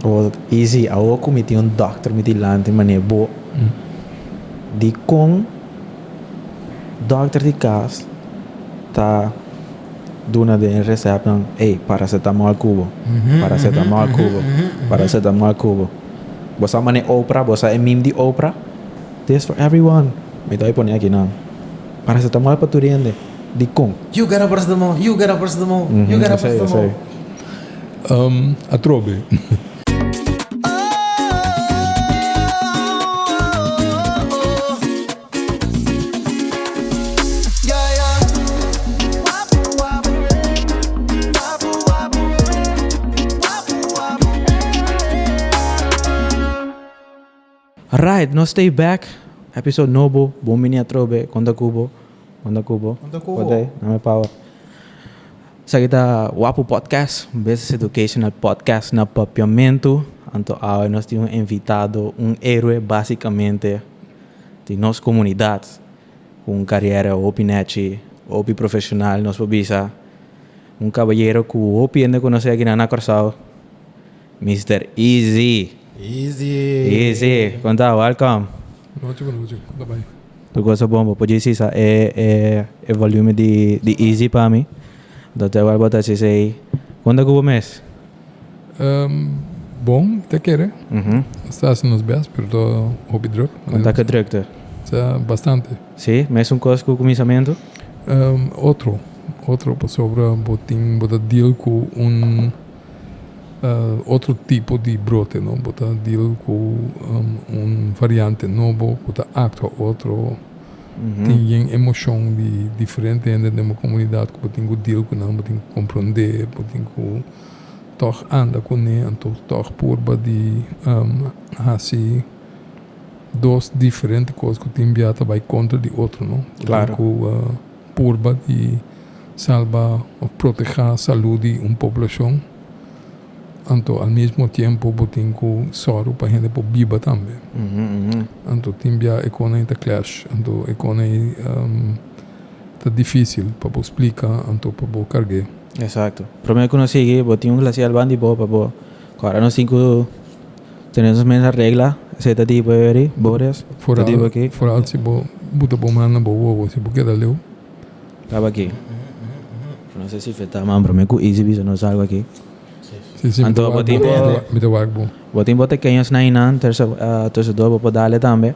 Oh, easy. Awor ku mi tin un dòkter mi dilanti manera bo. Dikon dòkter di kas ta duna den resèptnan, ey, paracetamol ku bo, paracetamol ku bo, paracetamol ku bo. Bo sa manera Oprah, bo sa e meme di Oprah? This for everyone. Mi ta bai pone akinan. Paracetamol pa tur hende. Dikon? You got a paracetamol, you got a paracetamol, you got a paracetamol. Atrobe. Right, nos stay back. Episode nobo, bon bini atrobe, konta ku bo, konta ku bo. Konta ku bo. Kote, dame power. Esaki ta Wapu Podcast, un business educational podcast na Papiamentu. Anto awe nos tin un invitado, un héroe basicamente di nos comunidad, cu un carriera hopi nechi, hopi profesional nos por bisa. Un caballero cu hopi hende conoce aki na Kòrsou. Mister Easy. Easy. Easy, kon ta? Welcome. Nochi, bon nochi. Kon ta bai? Tur cosa bon. Bo por djis hisa e e e volume di di Easy pa mi. Anto terwijl bo ta hasi esei, kon ta ku bo mes? Bon, ta kere. Nos ta hasi nos best, pero ta hopi druk. Kon ta ku drukte? Sa bastante. Si? Mesun kos ku kuminsamentu? Otro, otro pasobra bo tin bo ta deal ku un. Otro tipo di brote no, bo ta deal ku un variante nobo ku ta aktua otro, tin yen emoshon di diferente hende den bo komunidat ku bo tin ku deal ku nan, bo tin ku komprondé, bo tin ku tòg anda kuné, anto tòg purba di hasi dos diferente kos ku tin bia ta bai kontra di otro no, bo tin ku purba di salba of proteha salud di un poblacion, anto al mismo tiempo bo tin cu soru pa hende por biba tambe. Anto tin bia e con ta clash, anto e con ta dificil pa bo splica, anto pa bo cargue. Exacto. Prome cu nos sigui, bo tin un glacial banda di bo pa bo cora nos tin cu tene nos mes regla, esey ta di bo eri, Boris, ta di bo aki. Vooral si bo buta bo man na bo wowo, si bo keda leu. Kaba aki. No sé si feta man prome ku Easy bisa nos algo aki. Si, si, Anto bo tin bo mi ta wak bo. Bo tin bo tekeños na einan, terse tussendoor bo por dale tambe.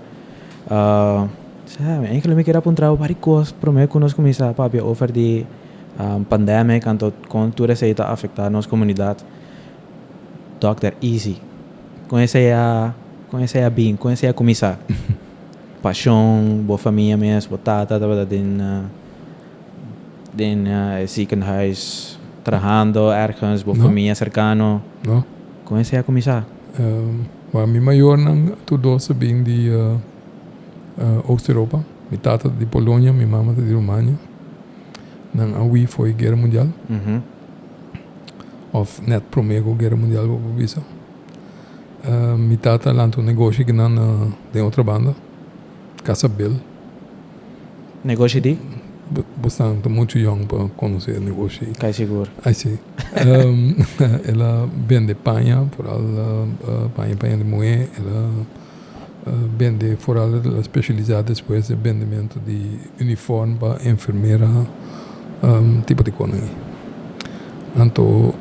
Sa, eigenlijk mi kier a puntra bo par di kos prome ku nos kuminsa papia over di pandemic anto kon tur esei ta afekta nos komunidat. Dòkter Easy, kon esei a kon esei a bin, kon esei a kuminsa? Pasion, bo famia mes, bo tata tabata den den e ziekenhuis trahando ergens, bo famia cercano. No. Con esey a cuminsa? Bueno, mi mayornan tur dos a bin di Oost Europa. Mi tata ta di Polonia, mi mama ta di Rumania. Nan a hui for e Guera Mundial. Of net prome cu Guera Mundial bo por bisa. Mi tata a lanta un negoshi ki nan den otro banda, Casa Bill. Negoshi di? Bo stan ta muchu yong pa konosé e negoshi. Kai sigur. Ai si. El a bende paña, foral paña paña di muhé. El a bende foral el a spesialisá despues den bendementu di uniform pa enfermera, tipo di konan ei. Anto.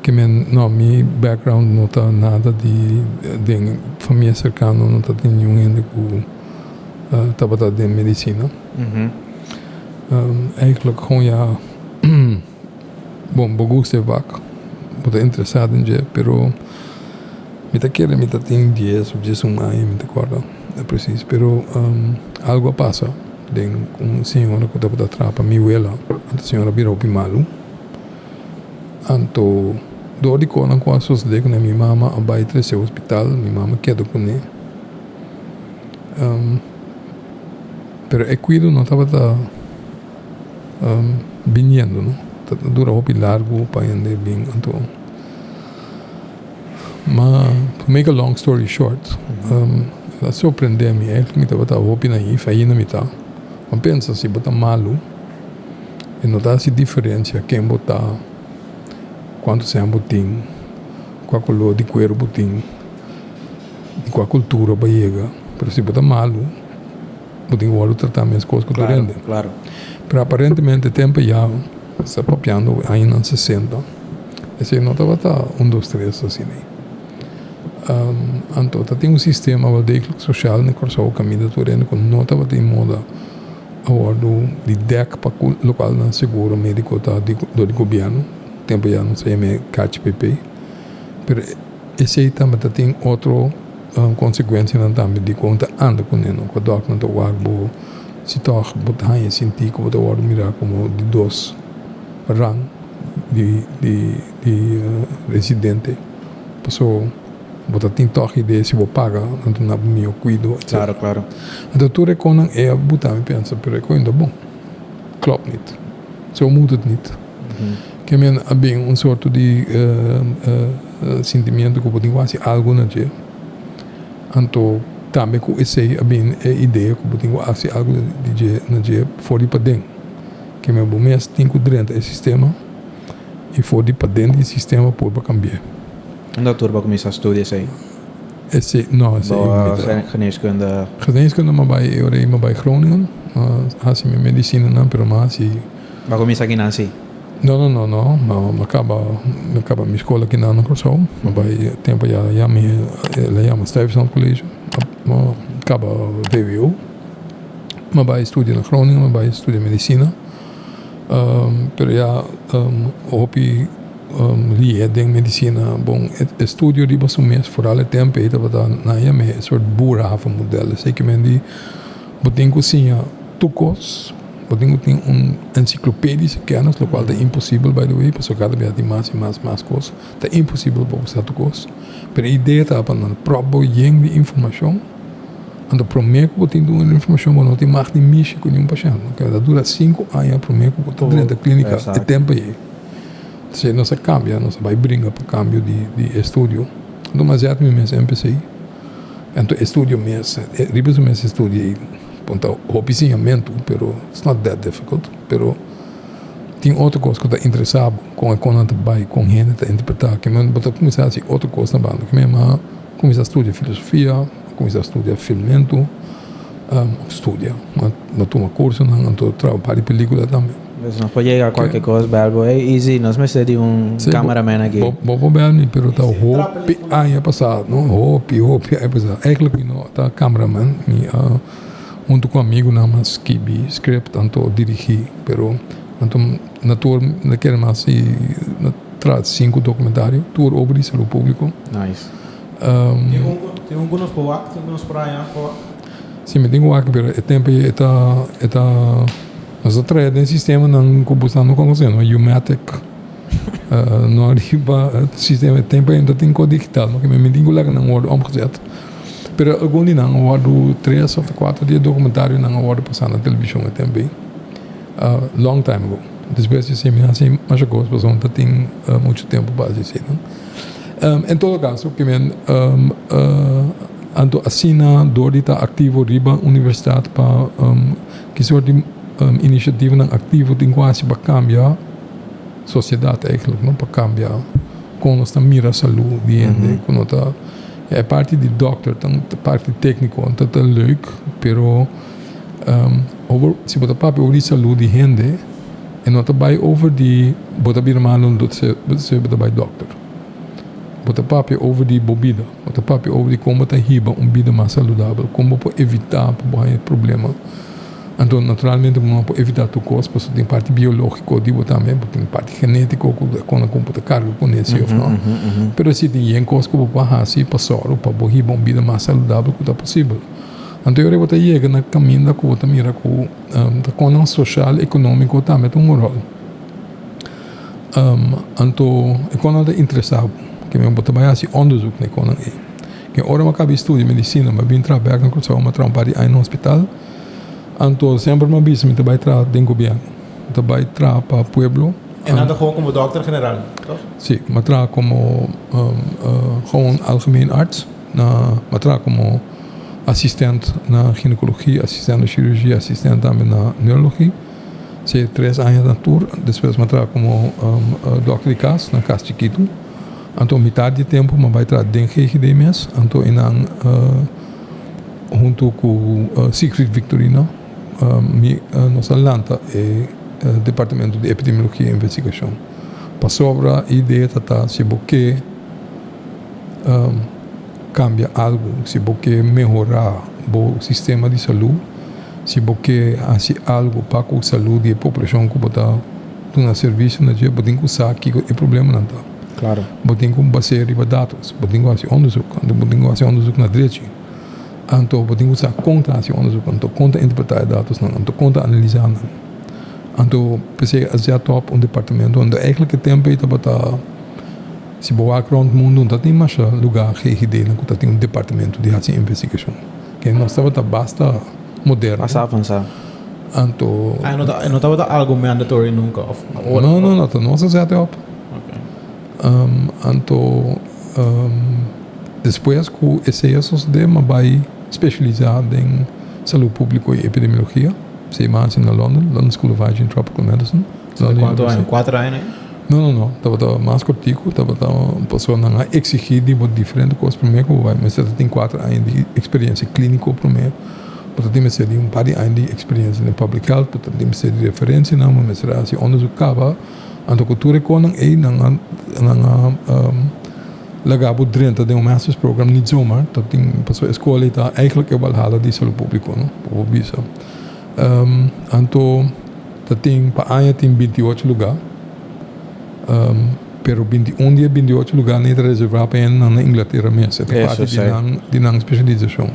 Ke men, no, mi background no ta nada di den famia serkano no ta tin niun hende ku tabata den medisina. Eigenlijk gewoon ya, bon, bo gusta e vak, bo ta interesá den dje, pero mi ta kere mi ta tin dies of diesun aña, mi ta kòrda presis, pero algu a pasa den un señora ku tabata traha pa mi wela, anto e señora a bira hopi malu. Anto dor di konan ku a sosodé kuné mi mama a bai trese hospital, mi mama keda kuné. Pero e kuido no tabata biniendo no, ta dura hopi largu pa hende bin anto. Ma to make a long story short, el a sorprendé mi, eigenlijk mi tabata hopi naïef, ainda mi ta. Mi a pensa si bo ta malu. E no ta hasi diferencia ken bo ta, cuanto seña bo tin. Kua koló di kueru bo tin, di kua kultura bo a yega, pero si bo ta malu, bo tin ku wòrdu tratá meskos ku tur hende. Pero aparentemente tempu ya sa papiando añanan sesenta, esei no tabata un dos tres asina. Anto ta tin un sistema wel degelijk sosial na Kòrsou kaminda tur hende ku no tabatin moda a wòrdu di dèk pa ku lokual nan seguro médiko ta dor di gobièrnu. Tempu ya nos a yama e KHPP. Pero esei tambe ta tin otro konsekuensianan tambe di kon ta anda kuné no. Ku dòkternan ta wak bo si tòg bo ta haña sinti ku bo ta wòrdu mirá komo di dos rang di di di residente. Paso bo ta tin tòg idea si bo paga nan ta duna bo mihó kuido etcetera. Anto tur e konan e a buta mi pensa pero e koin ta bon. Klopt niet. Zo moet het niet. Ke men a bin un sorto di sentimiento ku bo tin ku hasi algu na dje. Anto tambe ku esei a bin e idea ku bo tin ku hasi algu di dje na dje for di paden. Ke men bo mes tin ku drenta e sistema i for di paden di e sistema por bo kambi'é. Unda tur bo a kuminsá studia esei? Esei, no, esei Bo geneeskunde? Geneeskunde mi a bai e ora ei mi a bai Groningen, mi a hasi mi medisinanan pero mi a hasi. Bo a kuminsá kinan si? No, no, no, no, mi a kaba, mi a kaba mi skola kinan na Kòrsou, mi a bai tempu ya yama el a yama Stuyvesant College, mi a kaba vwo, mi a bai studia na Groningen, mi a bai studia medisina, pero ya hopi Lie den medisina bon e studio riba su mes foral e tempu ei tabata nan a yam'é e sort boerhaven model esei ke men di bo tin ku siña tur kos bo tin ku tin un ensiklopedische kennis lokual ta imposibel by the way pasobra kada bia tin mas i mas mas kos ta imposibel pa bo sa tur kos pero e idea ta pa nan pròp bo yen di informashon anto promé ku bo tin tur e informashon bo no tin mag di mishi ku niun pashènt ta dura sinku aña promé ku bo ta drenta klinika e tempu ei. Si nos a cambia, nos a bay bringa pa cambio di di estudio. Anto mas yat mi mes MPC. Anto estudio mes, riba su mes estudio ei pon ta hopi siñamentu, pero it's not that difficult. Pero tin otro cos cu ta interesa bo, con e conan ta bay, con hende ta interpreta. Ke men bo ta cuminsa haci otro cos na banda. Ke men a cuminsa studia filosofia, a cuminsa studia filmentu, studia, a tuma cursonan, anto traha un par di pelicula tambe. Pues nos por yega cualke cos bel bo, hey Easy, nos mester di un cameraman aki. Bo por bel mi, pero ta hopi aña pasa, no? Hopi, hopi aña pasa. Eigenlijk mi no ta cameraman, mi a hunto cu amigunan a skibi script anto dirigi, pero anto na tur na kere mas si na traha sinku documentario, tur over di salud publico. Nice. Tin un cu nos por wak? Tin un cu nos por haña pa wak? Si, mi tin cu wak, pero e tempo e ta, e ta. Nos ta trae den sistemanan ku boso no konosé, no? U-matic, no riba sistema, e tempu ainda tin kos digital, no? Mi tin ku laga nan wòrdu omgezet. Pero algun di nan a wòrdu tres òf kuater di e dokumentarionan a wòrdu pasá na televishon e tempu ei, long time ago. Despues di esei mi hasi masha kos pasobra no ta tin muchu tempu pa hasi esei, no? En todo kaso, ke men anto asina dor di ta aktivo riba universidat pa. Ki sort di inisiativanan aktivo tin ku hasi pa kambia sosiedat eigentlik, no? Pa kambia kon nos ta mira salú di hende, ku no ta e parti di dòkter ta parti tékniko ta ta leuk, pero over si bo ta papia over di salú di hende e no ta bai over di bo ta bira malu bo ta bai dòkter. Bo ta papia over di bo bida. Bo ta papia over di kon bo ta hiba un bida mas saludabel, kon bo por evitá pa bo haña problema. Anto naturalmente bo no por evitá tur kos pasobra tin parti biológiko di bo tambe, bo tin parti genétiko ku kon kon bo ta karga kuné si òf no. Pero si tin yen kos ku bo por hasi pa sòru pa bo hiba un bida mas saludabel ku ta posibel. Anto e ora bo ta yega na kaminda ku bo ta mira ku ta konnan soshal, ekonómiko tambe ta un ròl. Anto e konan ta interesá bo, ke men bo ta bai hasi onderzoek na e konan ei. Ke ora mi a kaba di studia medisina, mi a bin traha bèk na Kòrsou, mi a traha un par di aña na hospital. Anto semper mi a bisa mi ta bai traha den gobièrnu, mi ta bai traha pa pueblo. En nan ta gewoon komo dòkter general, tòg? Si, mi a traha komo gewoon algemeen arts, na mi a traha komo asistent na ginekologia, asistent na shirugia, asistent tambe na neurologia. Si, tres aña na tur. Despues mi a traha komo dòkter di kas, na kas chikitu. Anto mitar di tempu mi a bai traha den GGD mes, anto einan huntu ku Siegfried Victorino mi nos a lanta e departamento di epidemiologia i investigashon. Pasobra e idea ta ta si bo ke kambia algu, si bo ke mehorá bo sistema di salú, si bo ke hasi algu pa ku salú di e poblashon ku bo ta duna servisio na dje, bo tin ku sa kiko e problemanan ta. Claro. Bo tin ku bas'é riba datos, bo tin ku hasi onderzoek, anto bo tin ku hasi onderzoek na drechi. Anto bo tin ku sa kon ta hasi onderzoek, anto kon ta interpretá e datosnan, anto kon ta analisá nan. Anto p'esei a zet op un departamento, anto eigenlijk e tempu ei tabata. Si bo wak rond mundu no ta tin masha lugá GGD-nan ku ta tin un departamento di hasi investigashon. Ke nos tabata basta moderno. Basta avansá. Anto. Ah, e no tabata algu mandatory nunka of? No, no, no, ta nos a zet e op. Anto despues ku esei a sosodé mi a bai spesialisá den salú públiko i epidemiologia. Esei mi a hasi na London, London School of Hygiene and Tropical Medicine. Kuantu aña? Kuater aña ei? No, no, no. Tabata mas kortiku. Tabata pasobra nan a eksigí di bo diferente kos promé ku bo bai. Mester ta tin kuater aña di eksperensia klíniko promé. Bo ta tin mester di un par di aña di eksperensia den public health. Bo ta tin mester di referensianan. Bo mester a hasi onderzoek kaba. Anto ku tur e kosnan ei nan a nan a laga bo drenta den un masters program nit zomaar. Ta tin pasobra e skol ei ta eigentlik e walhala di salú públiko, no? Bo por bisa. Anto. Ta tin pa aña tin 28 lugá, pero 21 di e 28 lugá nan ta reservá pa hendenan na Inglatera mes. E ta parti di nan di nan spesialisashon.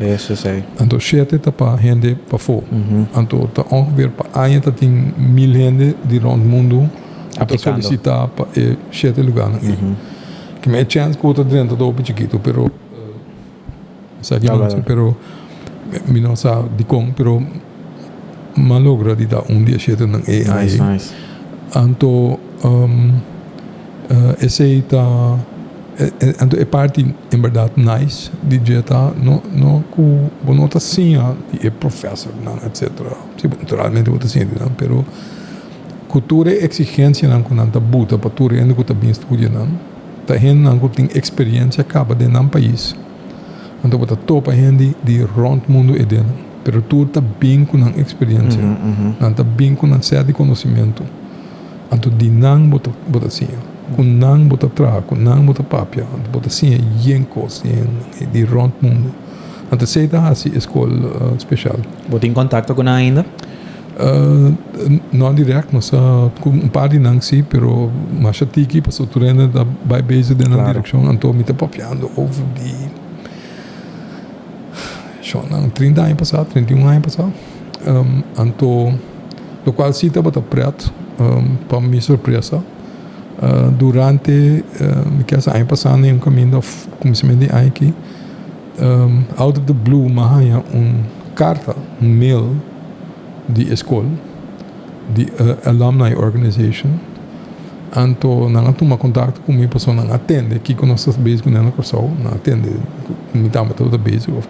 Anto shete ta pa hende pafó. Anto ta ongeveer pa aña ta tin 1000 hende di rònt mundu ku ta solisitá pa e shete lugánan ei. Kimen e chèns ku bo ta drenta ta hopi chikitu, pero Esaki no si, pero mi no sa dikon, pero m'a logra di ta un di e shetenan ei Nice, ai. nice. Anto esei ta anto e parti en berdad nice di dje ta no no ku bo no ta siña di e profesornan etcetera. Si, naturalmente bo ta siña di nan, pero ku tur e eksigensianan ku nan ta buta pa tur hende ku ta bin studia nan. Ta hendenan ku tin eksperensia kaba den nan pais. Anto bo ta topa hende di rònt mundu eden, pero tur ta bin ku nan eksperensia. Nan ta bin ku nan sèt di konosimentu. Anto di nan bo ta bo ta siña. Ku nan bo ta traha, ku nan bo ta papia. Anto bo ta siña yen kos di hendenan di rònt mundu. Anto esei ta hasi e skol speshal. Bo tin kontakto ku nan ainda? No direct, nos a cu un par di nan si, pero masha tiki pasobra tur hende ta bay bezig den nan direccion, anto mi ta papiando over di shonnan 30 aña pasa, 31 aña pasa, anto locual si tabata pret pa mi sorpresa durante mi kier sa aña pasa na un caminda of cuminsamentu di aña aki out of the blue mi a haña un carta, un mail di e skol, di e alumni organization. Anto nan a tuma kontakto ku mi pasobra nan a tende kiko nos ta bezig kuné na Kòrsou. Nan a tende ku mi tambe tabata bezig òf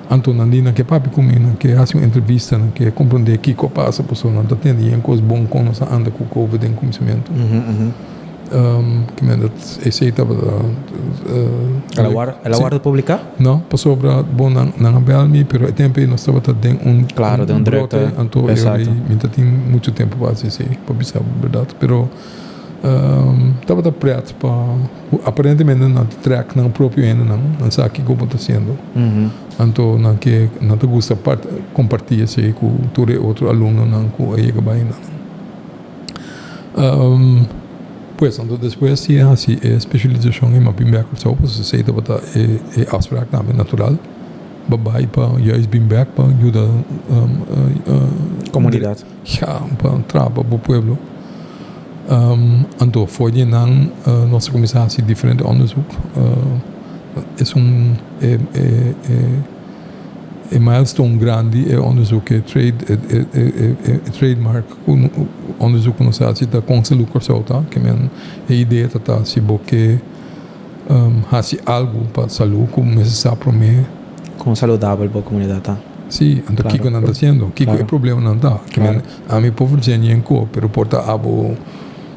anto nan di nan ke papia ku mi, nan ke hasi un entrevista, nan ke komprondé kiko a pasa pasobra nan ta tende yen kos bon kon nos a anda ku covid den kuminsamentu. Kimen dat esei tabata. El a wòrdu, el a wòrdu publiká? No, pasobra bon nan nan a bèl mi, pero e tempu ei nos tabata den un Klaro, den un brote, drukte. anto e ora Exacto. ei mi ta tin muchu tempu pa hasi esei, pa bisa bo bèrdat. Pero tabata prèt pa aparentemente nan ta trèk nan propio hendenan, nan sa kiko bo ta hasiendo. Anto nan ke nan ta gusta part kompartí esei ku tur e otro alumnonan ku a yega bai nan. Pues, anto despues di a hasi e spesialisashon i mi a bin bèk Kòrsou, pasobra esei tabata e afsprak tambe natural, pa bai pa juist bin bèk pa yuda Komunidat. Ya, pa traha pa bo pueblo. Anto for di nan nos a kuminsá hasi diferente òndersuk. Esun e. E milestone grandi e onderzoek e trade e trademark ku onderzoek ku nos a hasi ta kon salú Kòrsou ta ke men e idea ta ta si bo ke hasi algu pa salú ku mester sa promé. Kon saludabel bo komunidat ta. Si, anto kiko nan ta hasiendo kiko e problemanan ta ke men ami por verzeni en ko pero por ta abo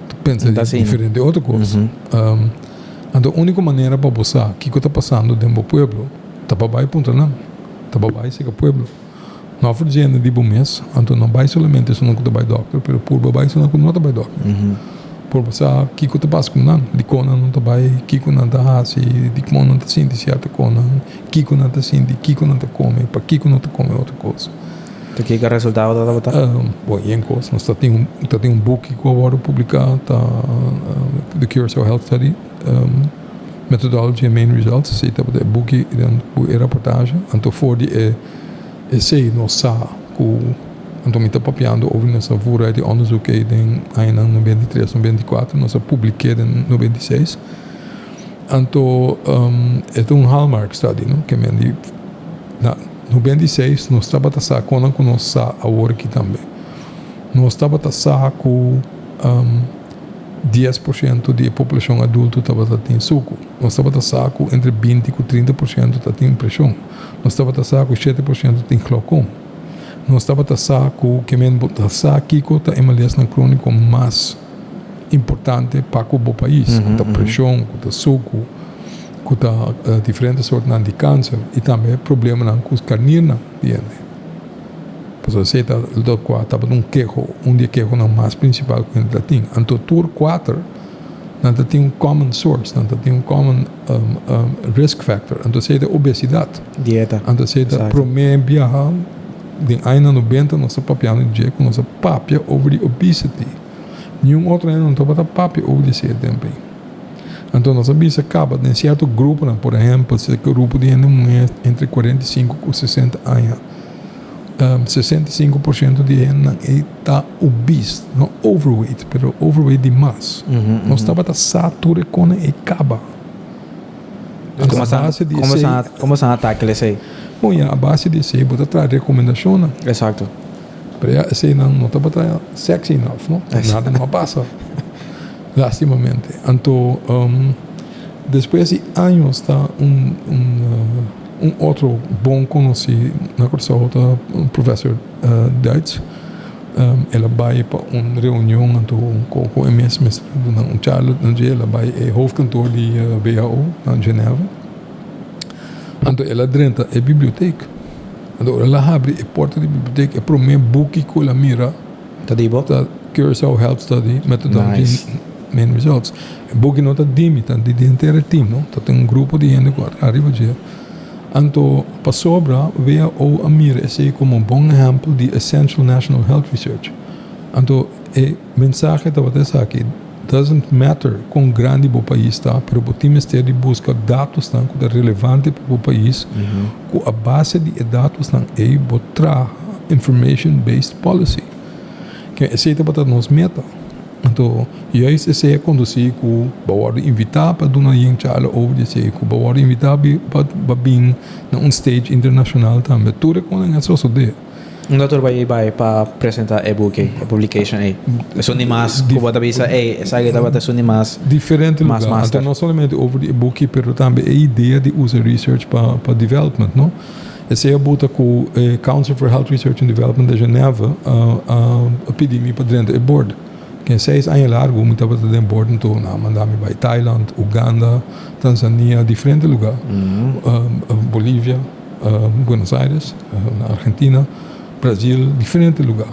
ta pensa diferente otro kos. Anto úniko manera pa bo sa kiko ta pasando den bo pueblo ta pa bai puntra nan, ta pa bai seka pueblo. No verziende di bo mes, anto no bai solamente esunnan ku ta bai dòkter, pero purba bai esunnan ku no ta bai dòkter. Purba sa kiko ta pasa ku nan, dikon nan no ta bai, kiko nan ta hasi, dikon nan ta sinti sierto kosnan, kiko nan ta sinti, kiko nan ta kome, pakiko nan ta kome otro kos. Ta kiko resultado ta tabata? Bon, yen kos. Nos ta tin un, ta tin un buki ku a wòrdu publiká, ta The Curaçao Health Study, Methodology and Main Results, esei tabata e buki den ku e raportahe. Anto for di e esei nos sa ku, anto mi ta papiando over nos a voer uit di onderzoek ei den añanan 93, 94, nos a publik'é den 96. Anto e ta un hallmark study, no, ke men di na 96 nos tabata sa konan ku nos sa awor aki tambe. Nos tabata sa ku 10% di e populashon adulto tabata tin suku. Nos tabata sa ku entre 20 ku 30% ta tin preshon. Nos tabata sa ku 7% tin glaukoom. Nos tabata sa ku ke men bo ta sa kiko ta e malesnan króniko mas importante pa ku bo pais, ku ta preshon, ku ta suku, ku ta diferente sortnan di kanser i tambe problemanan ku karnirnan di hende. Pasobra esei ta lokual tabata un keho, un di e kehonan mas prinsipal ku hende ta tin. Anto tur kuater nan ta tin un common source, nan ta tin un common risk factor, anto esei ta obesidat. Dieta. Anto esei ta promé biaha den añanan nobenta nos ta papiando di dje ku nos a papia over di obesity. Niun otro hende no tabata papia over di esei e tempu ei. Anto nos a bisa kaba den sierto gruponan, por ehèmpel si e grupo di hende muhé entre 45 ku 60 aña, 65% di e hendenan ei ta obese, no overweight, pero overweight di mas. Nos tabata sa tur e konan ei kaba. Anto a base di esei. Komo san a tackle esei? Bon ya, a base di esei bo ta traha rekomendashonnan. Exacto. Pero ya eseinan no tabata sexy enough, no? Nada no a pasa. Lastimamente. Anto despues di años ta un un otro bon konosí na Kòrsou ta professor Duits. El a bai pa un reunion anto ku e mes mester a duna un charla na dje. El a bai e hoofdkantoor di WHO na Genève. Anto el a drenta e bibliotek. Anto ora el a habri e porta di bibliotek e promé buki ku el a mira Ta di bo? Ta Curaçao Health Study Methodology Main Results. E buki no ta di mi, ta di henter e team, no. Ta tin un grupo di hende ku a traha riba dje. Anto pasobra WHO a mira esei komo un bon ehèmpel di essential national health research. Anto e mensahe tabata esaki, doesn't matter kon grandi bo pais ta, pero bo tin mester di buska datosnan ku ta relevante pa bo pais, ku a base di e datosnan ei bo traha information based policy. Ke esei tabata nos meta. Anto juist esei a kondusí ku bo a wòrdu invitá pa duna yen charla over di esei, ku bo a wòrdu invitá pa bin na un stage internashonal tambe. Tur e konan a sosodé. Unda tur bai bai pa presentá e buki, e publication ei? Esun di mas ku bo ta bisa, ey, esaki tabata esun di mas. Diferente lugá. Anto no solamente over di e buki, pero tambe e idea di usa research pa development, no? Esei a buta ku e Council for Health Research and Development di Genève a pidi mi pa drenta e board. Ken 6 aña largu mi tabata den board, anto nan a manda mi bai Thailand, Uganda, Tanzania, diferente lugá. Bolivia, Buenos Aires, na Argentina, Brasil, diferente lugá.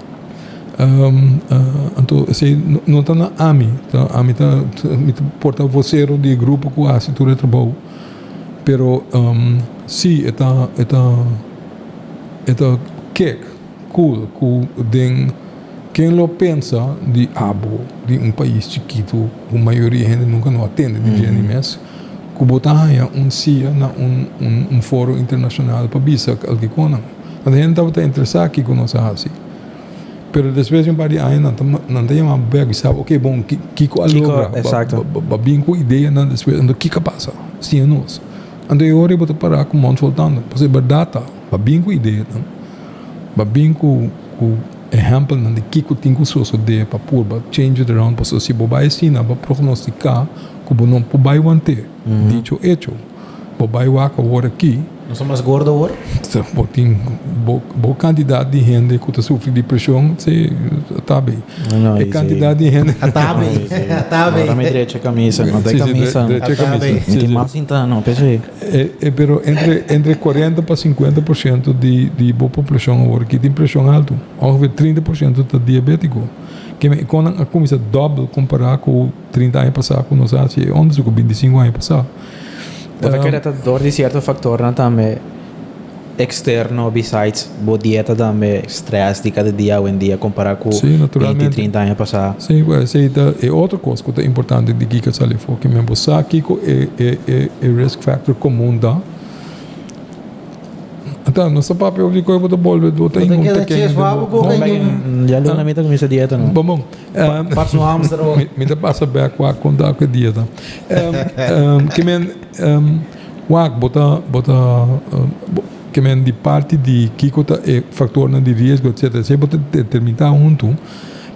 Anto esei no ta na ami, ta ami ta mi ta porta vocero di e grupo ku a hasi tur e trabou. Pero si e ta kick, cool ku den ken lo pensa di abo di un pais chikitu ku mayoria hende nunka no a tende di dje ni mes ku bo ta haña un sia na un foro internashonal pa bisa algu konan. Anto hende tabata interesá kiko nos a hasi. Pero despues di un par di aña nan ta yama bek i sa, ok, bon, kiko a logra? Bo a bin ku ideanan despues, anto kiko a pasa? Siña nos. Anto e ora bo ta para ku mond vol tanda. Pasobra e bèrdat ta, bo a bin ku ideanan, bo a bin ku ehèmpelnan di kiko tin ku sosodé pa purba change it around, pasobra si bo bai asina bo prognostiká ku bo no por bai want'é. Dicho hecho. Bo bai wak awor aki. Nos ta mas gordo awor? Bo tin bo kantidat di hende ku ta sufri di preshon, si, ta bei. E kantidat di hende. A ta bei, a ta bei. Ora mi drecha kamisa, no ta e kamisa. Drecha kamisa. Mi tin mas sinta, no, p'esei. Pero entre 40 pa 50% di bo populashon awor aki tin preshon altu. Ongeveer 30% ta diabétiko. Keme e konan a kuminsá dòbel kompará ku 30 aña pasá ku nos a hasi e onderzoek, 25 aña pasá. Bo ta kere ta dor di sierto faktornan tambe eksterno besides bo dieta tambe, stress di kada dia awendia kompará ku Sí, 20, naturalmente. 30 aña pasá. Sí, bueno, esei ta e otro kos ku ta importante di kiko sali afó, ke men bo sa kiko e e e e risk factor komun ta. Ata, nos ta papia over di koe bo ta bolbe, bo ta Bo ta ingun keda pekeño ches den wou bo. bo kei. Ya luna mi ta kuminsá dieta no. Bon, bon. Pas un hamster ook. Mi ta pasa bek wak kon ta ku e dieta. Ke men wak bo ta bo ta ke men di parti di kiko ta e faktornan di riesgo etcetera esei bo ta determiná huntu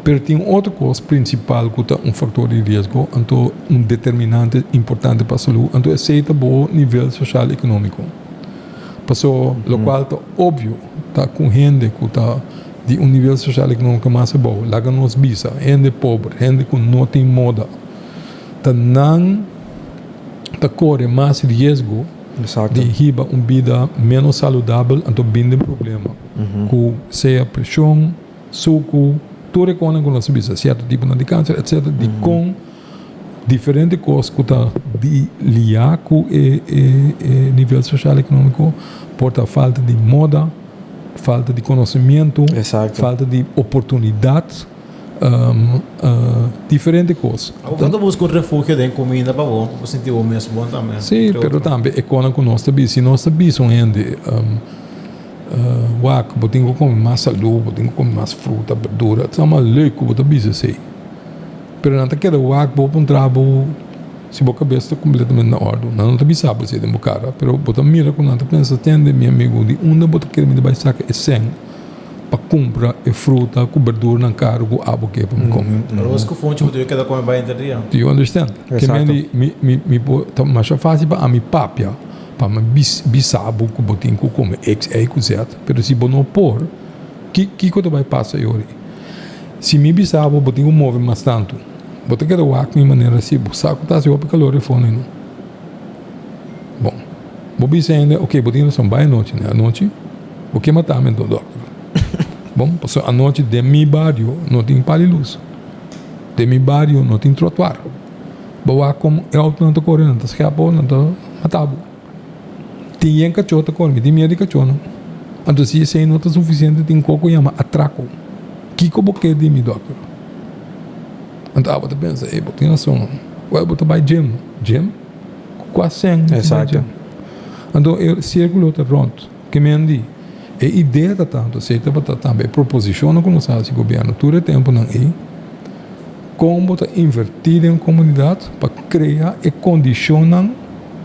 pero tin un otro kos prinsipal ku ta un faktor di riesgo anto un determinante importante pa salú anto esei ta bo nivel soshal ekonómiko. Paso lokual ta obvio ta ku hende ku ta di un nivel sosial ekonómiko mas abou, laga nos bisa, hende pober, hende ku no tin moda, ta nan ta kore mas riesgo di hiba un bida ménos saludabel anto bin den problema ku sea preshon, suku, tur e konan ku nos a bisa, sierto tiponan di kanser, etcetera, dikon diferente kos ku ta di liá ku e e nivel sosial ekonómiko por ta falta di moda, falta di konosimiento, falta di oportunidat, diferente kos. Bo ta buska un refugio den kuminda pa bo por sinti bo mes bon tambe. Sí, pero tambe e konan ku nos ta bisa, si nos ta bisa un hende wak bo tin ku kome mas salú, bo tin ku kome mas fruta, berdura, ta mas leuk ku bo ta bisa esei. Pero nan ta keda wak bo puntra bo si bo kabes ta kompletamente na òrdu. Nan no ta bisa bo esei den bo kara, pero bo ta mira ku nan ta pensa, Tende, mi amigu, di unda bo ta kere mi ta bai saka e sèn pa kumpra e fruta ku berduranan karu ku abo ke pa mi kome? Aros ku funchi bo debe keda kome bai henter dia. Do you understand? Ke men mi mi mi por ta masha fásil pa ami papia, pa mi bisa bo ku bo tin ku kome x, y ku z, pero si bo no por, ki kiko ta bai pasa e ora ei? Si mi bisa bo, bo tin ku move mas tantu. Bo ta keda wak mi manera si bo sa ku ta hasi hopi kalor e fono no. Bon, bo bisa hende, ok, bo tin rason, bai anochi. Ne anochi, bo ke mata mi anto, dòkter. Bon, pasobra anochi den mi bario no tin pali lus. Den mi bario no tin trotuar. Bo wak komo e outonan ta kore, nan ta skèp bo, nan ta mata bo. Tin yen kachó ta kore, mi tin miedu di kachónan. Anto si esei no ta sufisiente tin kos ku yama atrako. Kiko bo ke di mi dòkter? Anto abo ta pensa, ey bo tin rason. Wèl bo ta bai gym. Gym? Ku kua sèn mi ta bai gym? Anto e sirkulo ta rònt. Ke men di, e idea ta tantu, esei tabata tambe e proposishonnan ku nos a hasi gobièrnu tur e tempunan ei, Kon bo ta invertí den komunidat pa krea e kondishonnan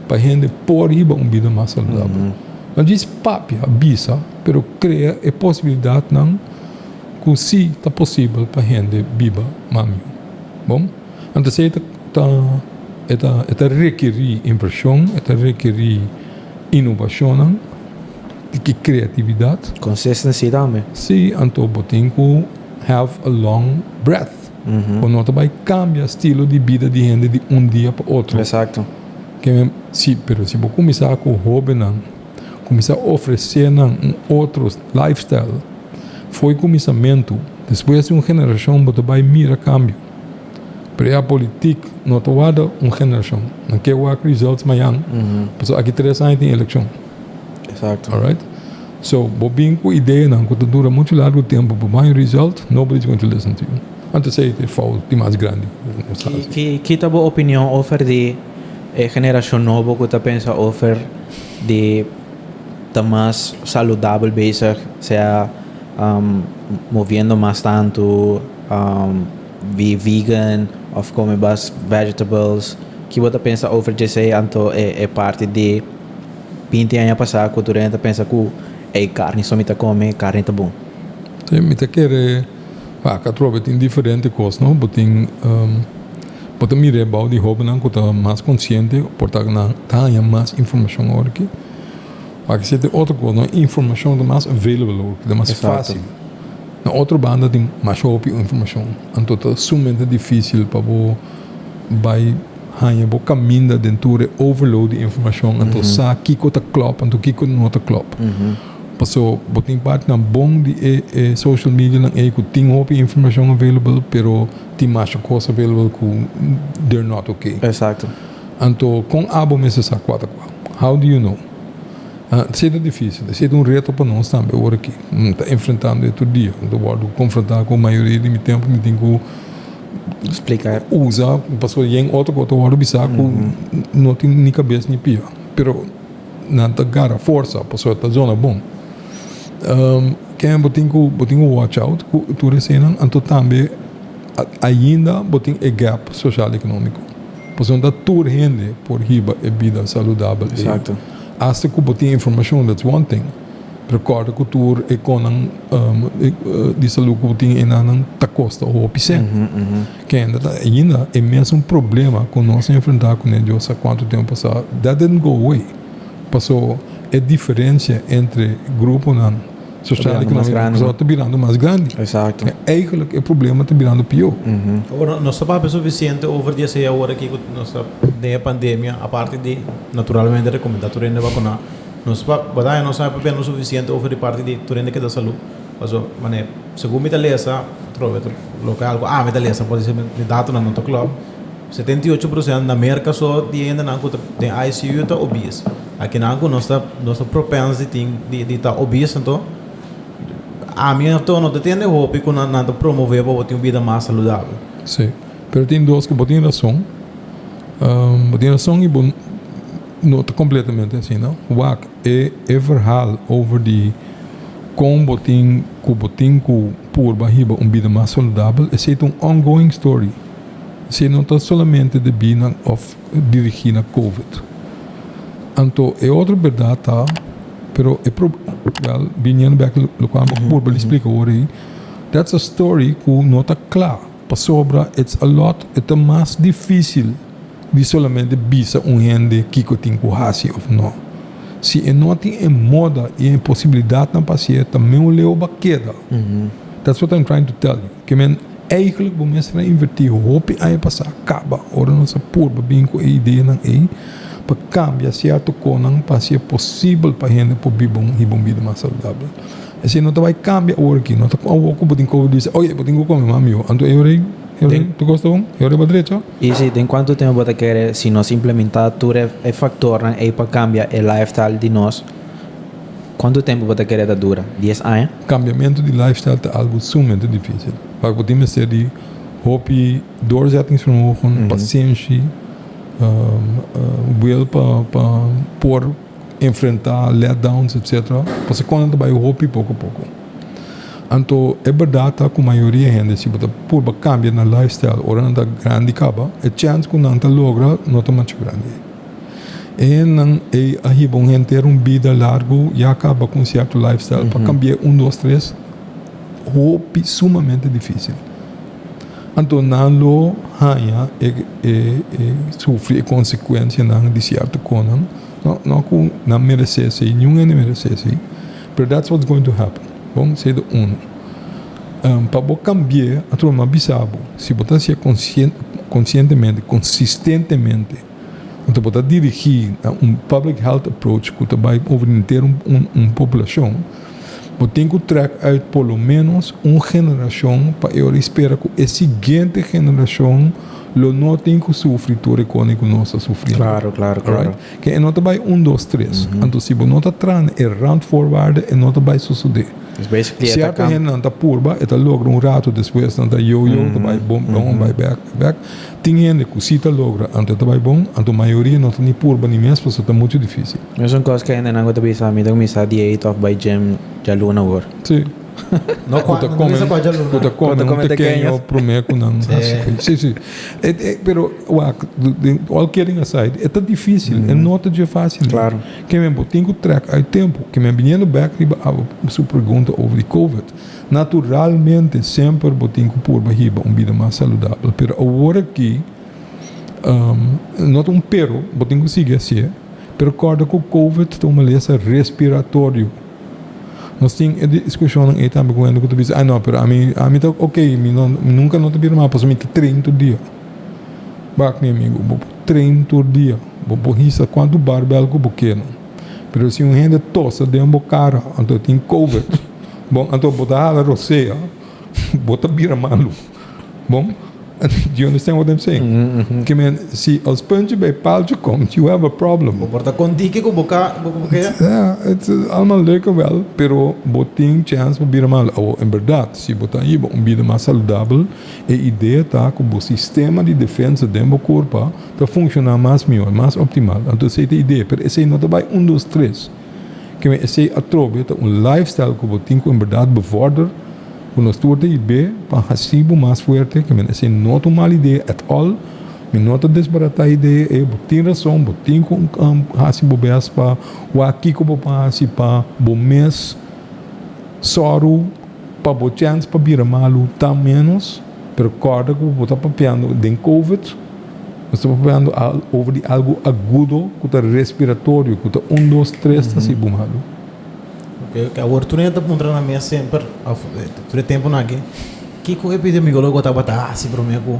pa hende por hiba un bida mas saludabel? No djis papia, bisa, pero krea e posibilidatnan ku sí ta posibel pa hende biba mas mihó. Bon, anto esei ta ta e ta e ta rekerí invershon, e ta rekerí inovashonnan, i kreatividat. Consistency tambe. Sí, anto bo tin ku have a long breath. Bo no ta bai cambia stilo di bida di hende di un dia pa otro. Exacto. Ke si, pero si bo cuminsa cu hobennan, cuminsa ofrece nan un otro lifestyle fo'i cuminsamentu, despues di un generacion bo ta bai mira cambio. Pero e apolitiek no ta warda un generacion. Nan ke wak results mañan, pasobra aki tres aña tin eleccion. Exacto. Alright? So, bo bin ku ideanan ku ta dura muchu largu tempu pa bo haña result, nobody is going to listen to you. Anto esei ta e fout di mas grandi ku nos ta hasi. Ki ki ta bo opinion over di e generashon nobo ku ta pensa over di ta mas saludabel bezig, sea moviendo mas tantu, be vegan of kome bas vegetables? Ki bo ta pensa over djesei anto e parti di 20 aña pasá ku tur hende ta pensa ku ei karni so mi ta kome, karni ta bon. Sí, mi ta kere wak atrobe tin diferente kos no. Bo tin Bo ta mira e bou di hóbennan ku ta mas konsiente, por ta nan ta haña mas informashon awor aki. Wak esei ta otro kos, no? Informashon ta mas available awor aki, ta mas fásil. Na otro banda tin masha hopi informashon, anto ta sumamente difísil pa bo bai haña bo kaminda den tur e overload di informashon, anto sa kiko ta klòp anto kiko no ta klòp. Paso bo tin partinan bon di e e social medianan ei ku tin hopi informashon available, pero tin masha kos available ku they're not okay. Exacto. Anto kon abo mester sa kua ta kua? How do you know? Esei ta difícil, esei ta un reto pa nos tambe ora aki. Mi ta enfrentando e tur dia. Mi ta wòrdu konfrontá ku mayoria di mi tempu mi tin ku Splika. usa pasobra yen otro ku ta wòrdu bisá ku no tin ni kabes ni pia. Pero nan ta gara forsa pasobra ta zona bon. Ken bo tin ku bo tin ku watch out ku tur eseinan anto tambe ainda bo tin e gap sosial ekonómiko. Pasobra no ta tur hende por hiba e bida saludabel ei. Exacto. Asta ku bo tin informashon, that's one thing, pero kòrda ku tur e konan di salú ku bo tin enanan ta kosta hopi sèn. Kende ta ainda e mesun problema ku nos a enfrentá kuné Dios sa kuantu tempu pasá, that didn't go away. Paso e diferensia entre gruponan Social economico ta birando mas grandi. Exacto. En eigenlijk e problema ta birando pió. Awor, nos ta papia suficiente over di esei awor aki cu nos ta den e pandemia, aparte di naturalmente recomenda tur hende vacuna. Nos pa, berdad nos no a papia no suficiente over di parti di tur hende keda salud. Paso, mane, segun mi ta lesa, atrobe ta loke algo ami ta lesa, por disi mi datonan no ta klop. 78% na Merka so di hendenan ku ta den ICU ta obese. Akinan ku nos ta nos ta propens di tin di di ta obese anto ami anto no ta tende hopi ku nan nan ta promove pa bo tin un bida mas saludabel. Sí, pero tin dos ku bo tin rason. Bo tin rason i bo no ta kompletamente asina. Wak e e verhaal over di kon bo tin ku bo tin ku purba hiba un bida mas saludabel esei ta un ongoing story. Si no ta solamente debí na òf dirigí na Covid. Anto e otro bèrdat ta, pero e pro, wèl, biniendo bèk lokual mi a purba di splika awor ei, that's a story ku no ta kla, pasobra it's a lot, e ta mas difísil di solamente bisa un hende kiko tin ku hasi òf no. Si e no tin e moda i e posibilidatnan pa hasié, ta meu leu bo a keda. That's what I'm trying to tell you. Ke men eigenlijk bo mester a invertí hopi aña pasá kaba ora nos a purba bin ku e ideanan ei pa kambia sierto konan pa hasié posibel pa hende por biba un hiba un bida mas saludabel. Esei no ta bai kambia awor aki. No ta ku awor ku bo tin koba bisa oye bo tin ku kome mas mihó. Anto e ora ei e ora ei tur kos ta bon? E ora ei bo drecha? I si den kuantu tempu bo ta kere si nos implementá tur e faktornan ei pa kambia e lifestyle di nos? Kuantu tempu bo ta kere ta dura? 10 aña? Kambiamentu di lifestyle ta algu sumamente difísil. Wak bo tin mester di hopi doorzettingsvermogen, pasenshi, wil pa pa por enfrentá letdowns etcetera. Pasobra kon nan ta bai hopi poko poko. Anto e bèrdat ta ku mayoria hende si bo ta purba kambia nan lifestyle ora nan ta grandi kaba, e chèns ku nan ta logra no ta masha grandi. E hendenan ei a hiba un henter un bida largu ya kaba ku un sierto lifestyle pa kambi'é un dos tres hopi sumamente difísil. Anto nan lo haña e e e sufri e konsekuensianan di sierto konan no no ku nan meresé esei niun hende meresé esei pero that's what's going to happen bon esei ta uno. Pa bo kambi'é atrobe mi a bisa bo si bo ta hasié konsientemente konsistentemente. Anto bo ta dirigí na un public health approach ku ta bai over henter un populashon, bo tin ku trèk uit por lo ménos un generashon pa e ora i spera ku e siguiente generashon lo no tin ku sufri tur e kos ku nos ta sufriendo. Klaro, klaro, klaro. Alright? Ke e no ta bai un, dos, tres. Anto si bo no ta traha na e randvoorwaarden e no ta bai sosodé. Dus basically e ta Sierto kam. hendenan ta purba, e ta logra un rato despues nan ta yo yo, ta bai bon, bon, bai bèk, bai bèk. Tin hende ku si ta logra, anto e ta bai bon, anto mayoria no ta ni purba ni mes pasobra ta muchu difísil. Mesun kos ku hendenan ku ta bisa mi ta kuminsá dieet òf bai gym djaluna awor. Sí. No Ku ta no kome, bisa kua djaluna. ku ta Ku ta kome un kome tekeño tekeños. promé ku nan hasi. Sí. Sí, sí. E, e, pero wak, all kidding aside, e ta difísil, e no ta dje fásil. Klaro. Ke men bo tin ku trèk uit tempu. Ke men biniendo bèk riba abo su pregunta over di covid. Naturalmente semper bo tin ku purba hiba un bida mas saludabel, pero awor aki. No ta un pero, bo tin ku sigui hasié, pero kòrda ku covid ta un malesa respiratorio. Nos tin e diskushonnan ei tambe ku hende ku ta bisa, ah no, pero ami ami ta ok, mi no nunka no ta bira mal pasobra mi ta train tur dia. Wak mi amigu, bo por train tur dia, bo por hisa kuantu barbèl ku bo ke no, pero si un hende tosa den bo kara anto e tin covid, bon anto bo ta hala rosea, bo ta bira malu. Bon, do you understand what I'm saying? Ke men, si als puntje bij paaltje komt, you have a problem. Bo por ta kontiki ku bo ka, bo bo ke. Ja, het is allemaal leuk en wel, pero bo tin chance pa bira malu. Awor, en berdad, si bo ta hiba un bida mas saludabel, e idea ta ku bo sistema di defensa den bo kurpa ta funshoná mas mihor, mas optimal. Anto esei ta e idea, pero esei no ta bai un, dos, tres. Ke men, esei atrobe ta un lifestyle ku bo tin ku en berdad bevorder. Ku nos tur ta hib'é pa hasi bo mas fuerte, ke men esei no ta un mal idea at all, mi no ta desbaratá e idea ei, bo tin rason, bo tin ku hasi bo bes pa wak kiko bo por hasi pa bo mes sòru pa bo chèns pa bira malu ta ménos, pero kòrda ku bo ta papiando den covid, nos ta papiando over di algu agudo ku ta respiratorio, ku ta un dos tres ta hasi bo malu. Ok, awor tur hende ta puntra na mes semper, of tur e temponan aki, kiko epidemiologo tabata hasi prome ku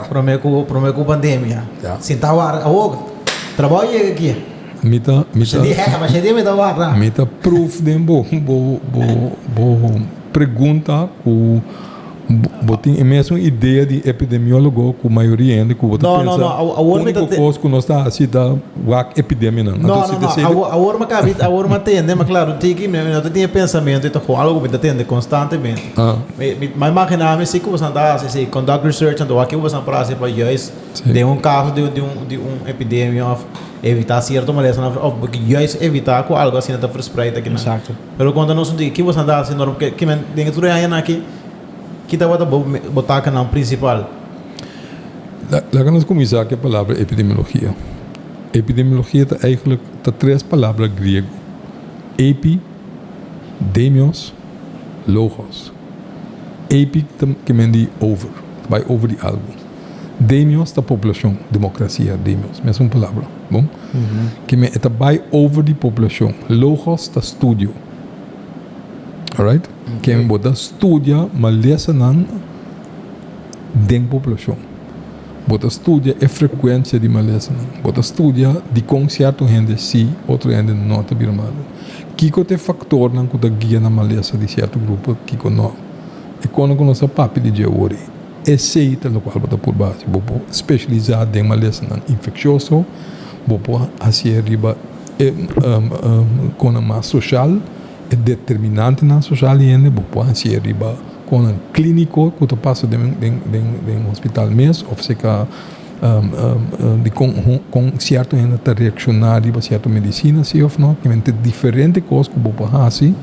prome ku prome ku pandemia? Sinta warda, awor trabou yega aki. Mi ta mi ta Masha dia mi ta warda. Mi ta proof den bo bo bo bo pregunta ku Bo tin e mesun idea di epidemiólogo ku mayoria hende ku bo ta No, no, pensa no, aw- awor mi ta úniko te- kos ku nos ta hasi ta wak epidemianan. No, Anto no, si no, ta esei awor, awor mi kabi, awor mi a tende, ma klaro, tiki, mi no ta tin e pensamentu, e ta ku algu ku mi ta tende konstantemente. Ah. Mi, mi, mi a imaginá mi si ku boso ta hasi, si conduct research, anto wak ke boso por hasi pa juist Sí. den un kaso di un, di un, di un epidemia òf evitá sierto malesanan òf juist evitá ku algu asina ta verspreid akinan. Exacto. Pero konta nos un tiki, ki boso ta hasi normal, ke, ke men den e tur e añanan aki, Ki tabata bo bo takanan prinsipal? Laga nos kuminsá ku e palabra epidemiologia. Epidemiologia ta eigentlik ta tres palabra griego, epi, demios, logos. Epi ta ke men di over, ta bai over di algu. Demios ta poblashon, demokrasia, demios, mesun palabra, bon? Ke men e ta bai over di poblashon. Logos ta studio. Alright? Ken bo ta studia malesanan den poblashon. Bo ta studia e frekuensia di malesanan. Bo ta studia dikon sierto hende si, otro hende no ta bira malu. Kiko ta e faktornan ku ta guia na malesa di sierto grupo, kiko no. E kono ku nos ta papia di dje awor ei, esei ta lokual bo ta purba hasi. Bo por spesialisá den malesanan infekshioso, bo por hasié riba e konan mas soshal. E determinantenan sosial di hende bo por hasié riba konan klíniko ku ta pasa den den den den hospital mes òf seka di kon kon sierto hende ta reakshoná riba sierto medisina si òf no. Kimente diferente kos ku bo por hasi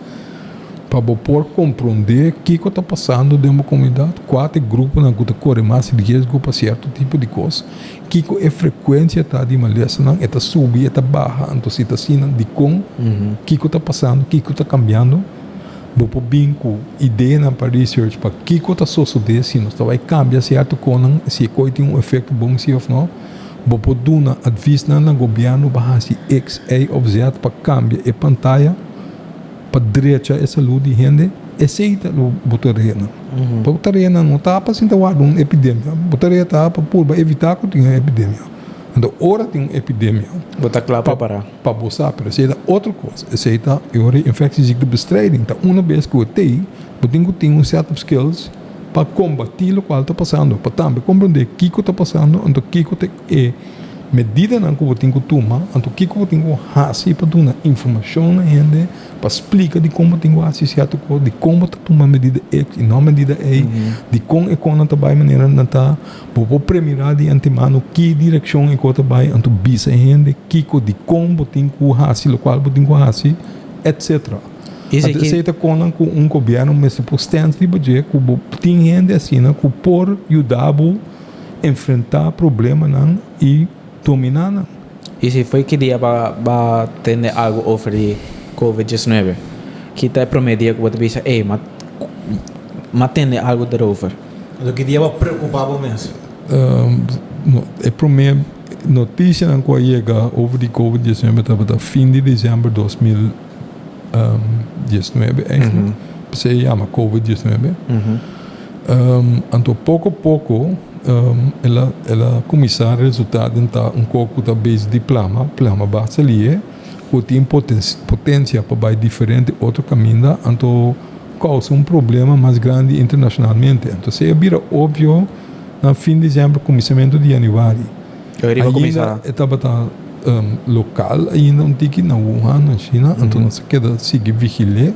pa bo por komprondé kiko ta pasando den bo komunidat, kua ta e gruponan ku ta kore mas riesgo pa sierto tipo di kos. Kiko e frekuensia ta di malesanan? E ta subi, e ta baha? Anto si ta asina, dikon? Kiko ta pasando? Kiko ta kambiando? Bo por bin ku ideanan pa research pa kiko ta sosodé si nos ta bai kambia sierto konan, si e koi tin un efekto bon si òf no. Bo por duna advisnan na gobièrnu pa hasi X, Y òf Z pa kambia e pantaya. Pa drecha e salud di hende, esey ta lo bo tareanan. Bo tareanan no ta pa sinta warda un epidemia, bo tarea ta pa purba evita ku tin un epidemia. Anto ora tin un epidemia, Bo ta kla prepará. pa bo sa, pero esey ta otro kos. Esey ta e ora di infectieziektebestrijding, ta una bes ku e tei, bo tin ku tin un set of skills pa kombatí lokual ta pasando, pa tambe komprondé kiko ta pasando, anto kiko ta e Medidanan ku bo tin ku tuma, anto kiko bo tin ku hasi pa duna informashon na hende, pa splika dikon bo tin ku hasi sierto kos, dikon bo ta tuma medida X i no medida Y, dikon e kosnan ta bai manera nan ta. Bo por premirá di antemano ki direkshon e kos ta bai, anto bisa e hende kiko, dikon bo tin ku hasi lokual bo tin ku hasi, etcetera. Anto esei ta kosnan ku un gobièrnu mester por stèns riba dje, ku bo tin hende asina ku por yuda bo. Enfrentá problemanan i dominá nan. I si foi ki dia ba ba tende algu over di covid 19? Ki ta e promé dia ku bo ta bisa, ey, ma ma tende algu derover? Anto ki dia bo a preokupá bo mes? No, e promé notisianan ku a yega over di Covid-19 tabata fin di desèmber 2019 eigenlijk. P'esei e yama Covid-19. Anto poko poko el a el a kuminsá resultá den ta un kos ku ta bezig di plama, plama basta lihe, ku tin potensia pa bai diferente otro kaminda, anto kousa un problema mas grandi internashonalmente. Anto esei a bira opvio na fin di desèmber, kuminsamentu di yanüari. Ainda e tabata lokal ainda un tiki na Wuhan, na China, anto nos a keda sigui vigil'é.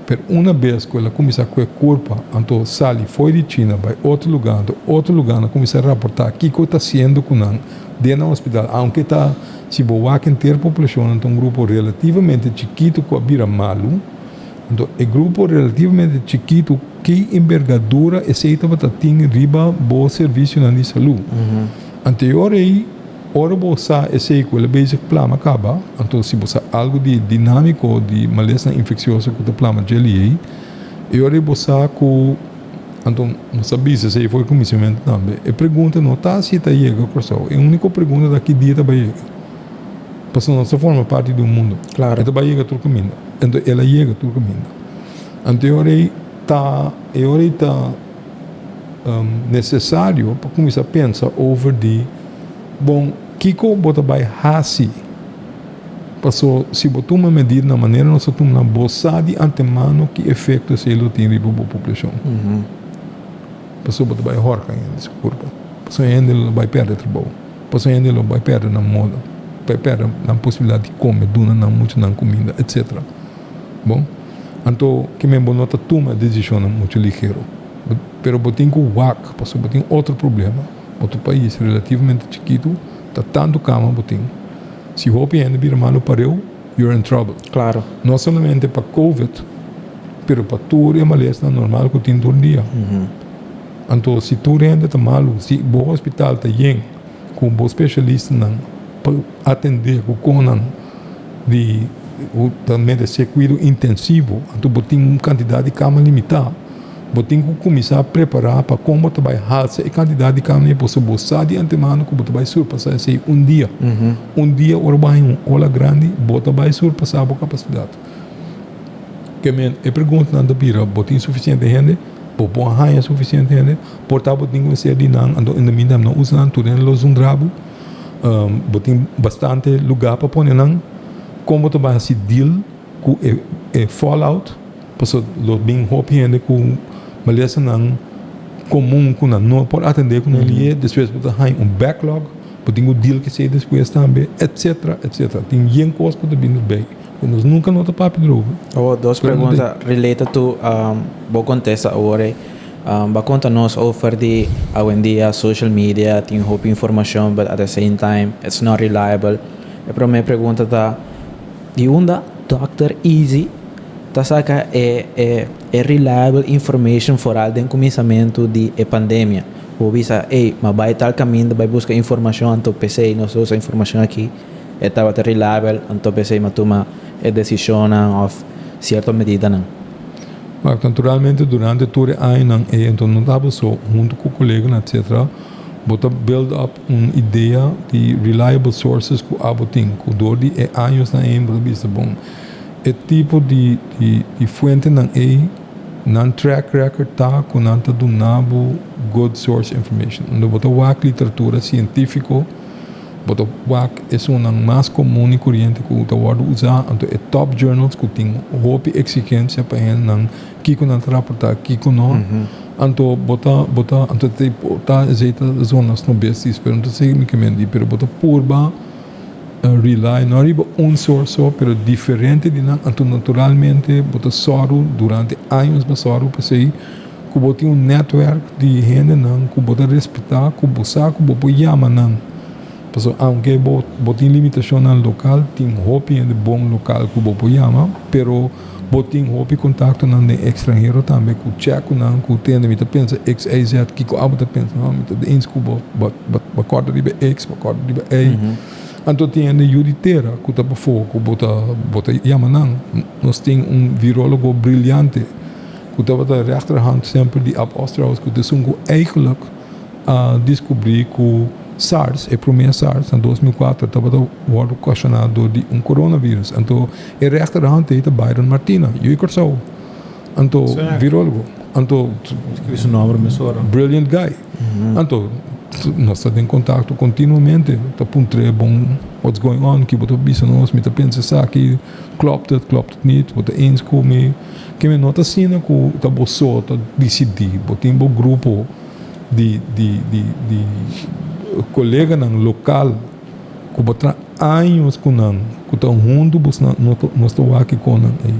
Pero una bes ku el a kuminsá ku e kurpa, anto sali fo'i di China bai otro lugá, anto otro lugánan a kuminsá raportá kiko ta hasiendo ku nan den nan hospital. Aunke ta, si bo wak henter populashon, ta un grupo relativamente chikitu ku a bira malu. Anto e grupo relativamente chikitu, ki embergadura esei tabata tin riba bo servisionan di salú? Anto e ora ei. Ora bo sa esei ku el a bezig plama kaba, anto si bo sa algu di dinámiko di malesnan infeksioso ku ta plama djeli ei, e ora ei bo sa ku, anto nos a bisa esei for kuminsamentu tambe, e pregunta no ta si e ta yega Kòrsou, e úniko pregunta ta ki dia ta bai yega. Pasobra nos ta forma parti di un mundu. Klaro. E ta bai yega tur kaminda. Anto el a yega tur kaminda. Anto e ora ei ta, e ora ei ta. Nesesario pa kuminsá pensa over di, Bon, kiko bo ta bai hasi? Paso si bo tuma medida na manera nos ta tuma nan, bo sa di antemano ki efekto esei lo tin riba bo poblashon. Paso bo ta bai hòrka hende su kurpa. Paso hende lo bai pèrdè trabou. Paso hende lo bai pèrdè nan moda, bai pèrdè nan posibilidat di kome, duna nan muchanan kuminda, etsetera. Bon, anto ke men bo no ta tuma desishonnan muchu ligero. Pero bo tin ku wak pasobra bo tin otro problema. Bo ta un pais relativamente chikitu, ta tantu kama bo tin. Si hopi hende bira malu pareu, you're in trouble. Klaro. No solamente pa covid, pero pa tur e malesnan normal ku tin tur dia. Anto si tur hende ta malu, si bo hospital ta yen ku bo spesialistanan pa atendé ku konan di ku ta meresé kuido intensivo, anto bo tin un kantidat di kama limitá. Bo tin ku kuminsá prepará pa kon bo ta bai halsa e kantidat di kama ei pasobra bo sa di antemano ku bo ta bai surpasá esei un dia. Un dia ora bo haña un ola grandi, bo ta bai surpasá bo kapasidat. Ke men e preguntanan ta bira, bo tin sufisiente hende? Bo por haña sufisiente hende? Por ta bo tin ku mester di nan, anto in the meantime no usa nan, tur hende lo zundra bo. Bo tin bastante lugá pa pone nan. Kon bo ta bai hasi deal ku e fallout? Pasobra lo bin hopi hende ku malesanan komun ku nan no por atendé ku nan lié, despues bo ta haña un backlog, bo tin ku deal ku esei despues tambe, etcetera, etcetera. Tin yen kos ku ta bini erbei ku nos nunka no ta papia erover. Awor dos pregunta related to bo kontesta awor ei. Bo a konta nos over di awendia social media tin hopi informashon but at the same time it's not reliable. E promé pregunta ta di unda Dòkter Easy ta saka e e e reliable information foral den kuminsamentu di e pandemia. Bo bisa, ey, ma bai tal kaminda bai buska informashon anto p'esei nos ta usa informashon aki, e tabata reliable anto p'esei mi a tuma e desishonnan òf sierto medidanan. Wak, naturalmente durante tur e añanan ey anto no tabata so, huntu ku koleganan etcetera, bo ta build up un idea di reliable sources ku abo tin, ku dor di e añosnan ey bo ta bisa bon. E tipo di di fuentenan ei, nan track record ta ku nan ta duna bo good source information. Unda bo ta wak literatura sientífiko, bo ta wak esunnan mas komun i kuriente ku ta wòrdu usá, anto e top journals ku tin hopi eksigensia pa hendenan kiko nan ta raportá, kiko no. Anto bo ta bo ta anto ta esei ta zona snobestis, pero no ta esei mi ke menti, pero bo ta purba. Rely no riba un source so, pero diferente di nan, anto naturalmente bo ta sòru durante años bo sòru p'esei ku bo tin un netwerk di hendenan ku bo ta respetá, ku bo sa ku bo por yama nan. Pasobra aunke bo bo tin limitashonnan lokal, tin hopi hende bon lokal ku bo por yama, pero bo tin hopi kontaktonan den ekstranhero tambe ku chèk ku nan ku tende mi ta pensa x, y, z, kiko abo ta pensa? No, mi ta eens ku bo, bo bo kòrda riba x, bo kòrda riba y. Anto tin hende yu di tera ku ta pafó ku bo ta bo ta yama nan. Nos tin un virólogo briliante ku tabata rechterhand semper di Ab Osterhaus ku ta esun ku eigenlijk. a deskubrí ku SARS, e promé SARS na 2004, tabata wòrdu okashoná dor di un coronavirus. Anto e rechterhand ei ta Byron Martina, yu di Kòrsou. Anto virólogo. Anto Skibí su nòmber mesora. Brilliant guy. Anto nos ta den kontakto kontinuamente, ta puntr'é bon what's going on, ki bo ta bisa nos, mi ta pensa esaki, klopt het, klopt het niet, bo ta eens ku mi. Ke mi no ta asina ku ta bo so ta disidí, bo tin bo grupo di di di di koleganan lokal ku bo traha años ku nan, ku ta huntu bos nan nos ta wak kon nan ei.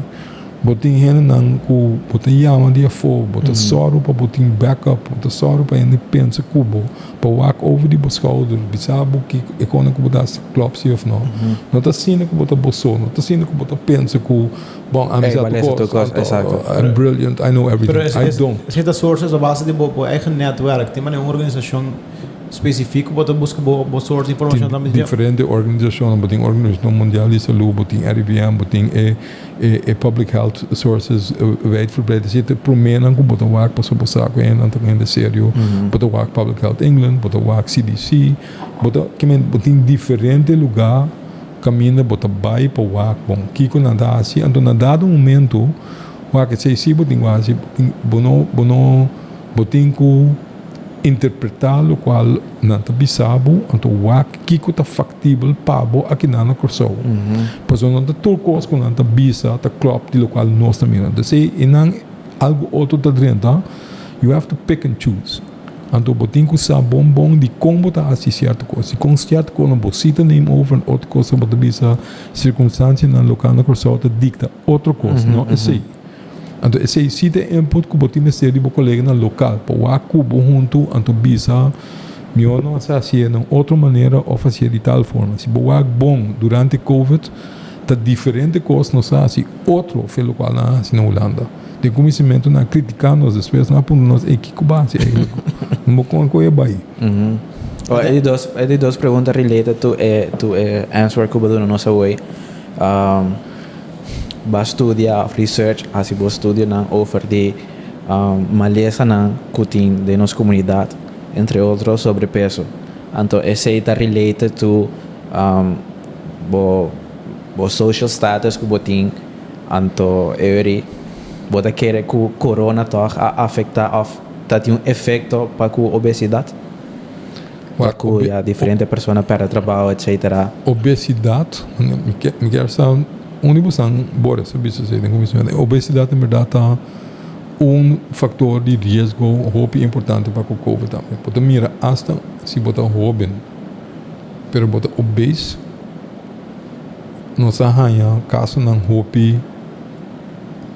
Bo tin hendenan ku bo ta yama di afó, bo ta sòru pa bo tin backup, bo ta sòru pa hende pensa ku bo, pa wak over di bo skouder, bisa bo ki e kosnan ku bo ta hasi klòp si òf nò. No ta asina ku bo ta bo so, no ta asina ku bo ta pensa ku, bon, ami sa tur kos, anto I'm brilliant, I know everything. I don't. Pero esei ta sources a base di bo eigen netwerk. Tin manera un organisashon Spesifiko bo ta buska bo bo soort informashon tambe Tin diferente organisashonnan, bo tin Organisashon Mundial di Salú, bo tin RIVM, bo tin e e e Public Health Sources wijdverbreid. Esei ta e proménan ku bo ta wak pasobra bo sa ku hende nan ta hende serio. Bo ta wak Public Health England, bo ta wak CDC, bo ta kimen bo tin diferente lugá kaminda bo ta bai pa wak bon kiko nan ta hasi. Anto na dado momento wak esei si bo tin ku hasi bo no bo no bo tin ku. Interpretá lokual nan ta bisa bo, anto wak kiko ta faktibel pa bo akinan na Kòrsou. Pasobra no ta tur kos ku nan ta bisa ta klòp di lokual nos ta mira. Anto esei e nan algu otro ta drenta, you have to pick and choose. Anto bo tin ku sa bon bon di kon bo ta hasi sierto kos, di kon sierto kos nan bo si ta neem over en otro kos bo ta bisa sirkunstansianan lokal na Kòrsou ta dikta otro kos, no esei. Anto esei si ta e input ku bo tin mester di bo koleganan lokal pa wak ku bo huntu anto bisa mihor no a hasié na un otro manera òf hasié di tal forma. Si bo wak bon durante covid ta diferente kos nos a hasi otro fe lokual nan a hasi na Hulanda. Den kuminsamentu nan a kritiká nos despues nan a puntra nos ey kiko bo a hasi eigentlik? Bo kon ku e bai? E di dos e di dos pregunta related to e to e answer ku bo duna nos awor. Ba studia of research, hasi bo studionan over di malesanan ku tin den nos komunidat, entre otro sobrepeso. Anto esei ta related to bo bo social status ku bo tin, anto eweri bo ta kere ku corona tòg a afektá òf ta tin un efekto pa ku obesidat? Pa ku ya diferente persona pèrdè trabou etcetera. Obesidat, mi kier sa un di bosan Boris a bisa esei den kuminsamentu, obesidat en bèrdat ta un faktor di riesgo hopi importante pa ku covid tambe. Bo ta mira asta si bo ta hoben pero bo ta obes, nos a haña kasonan hopi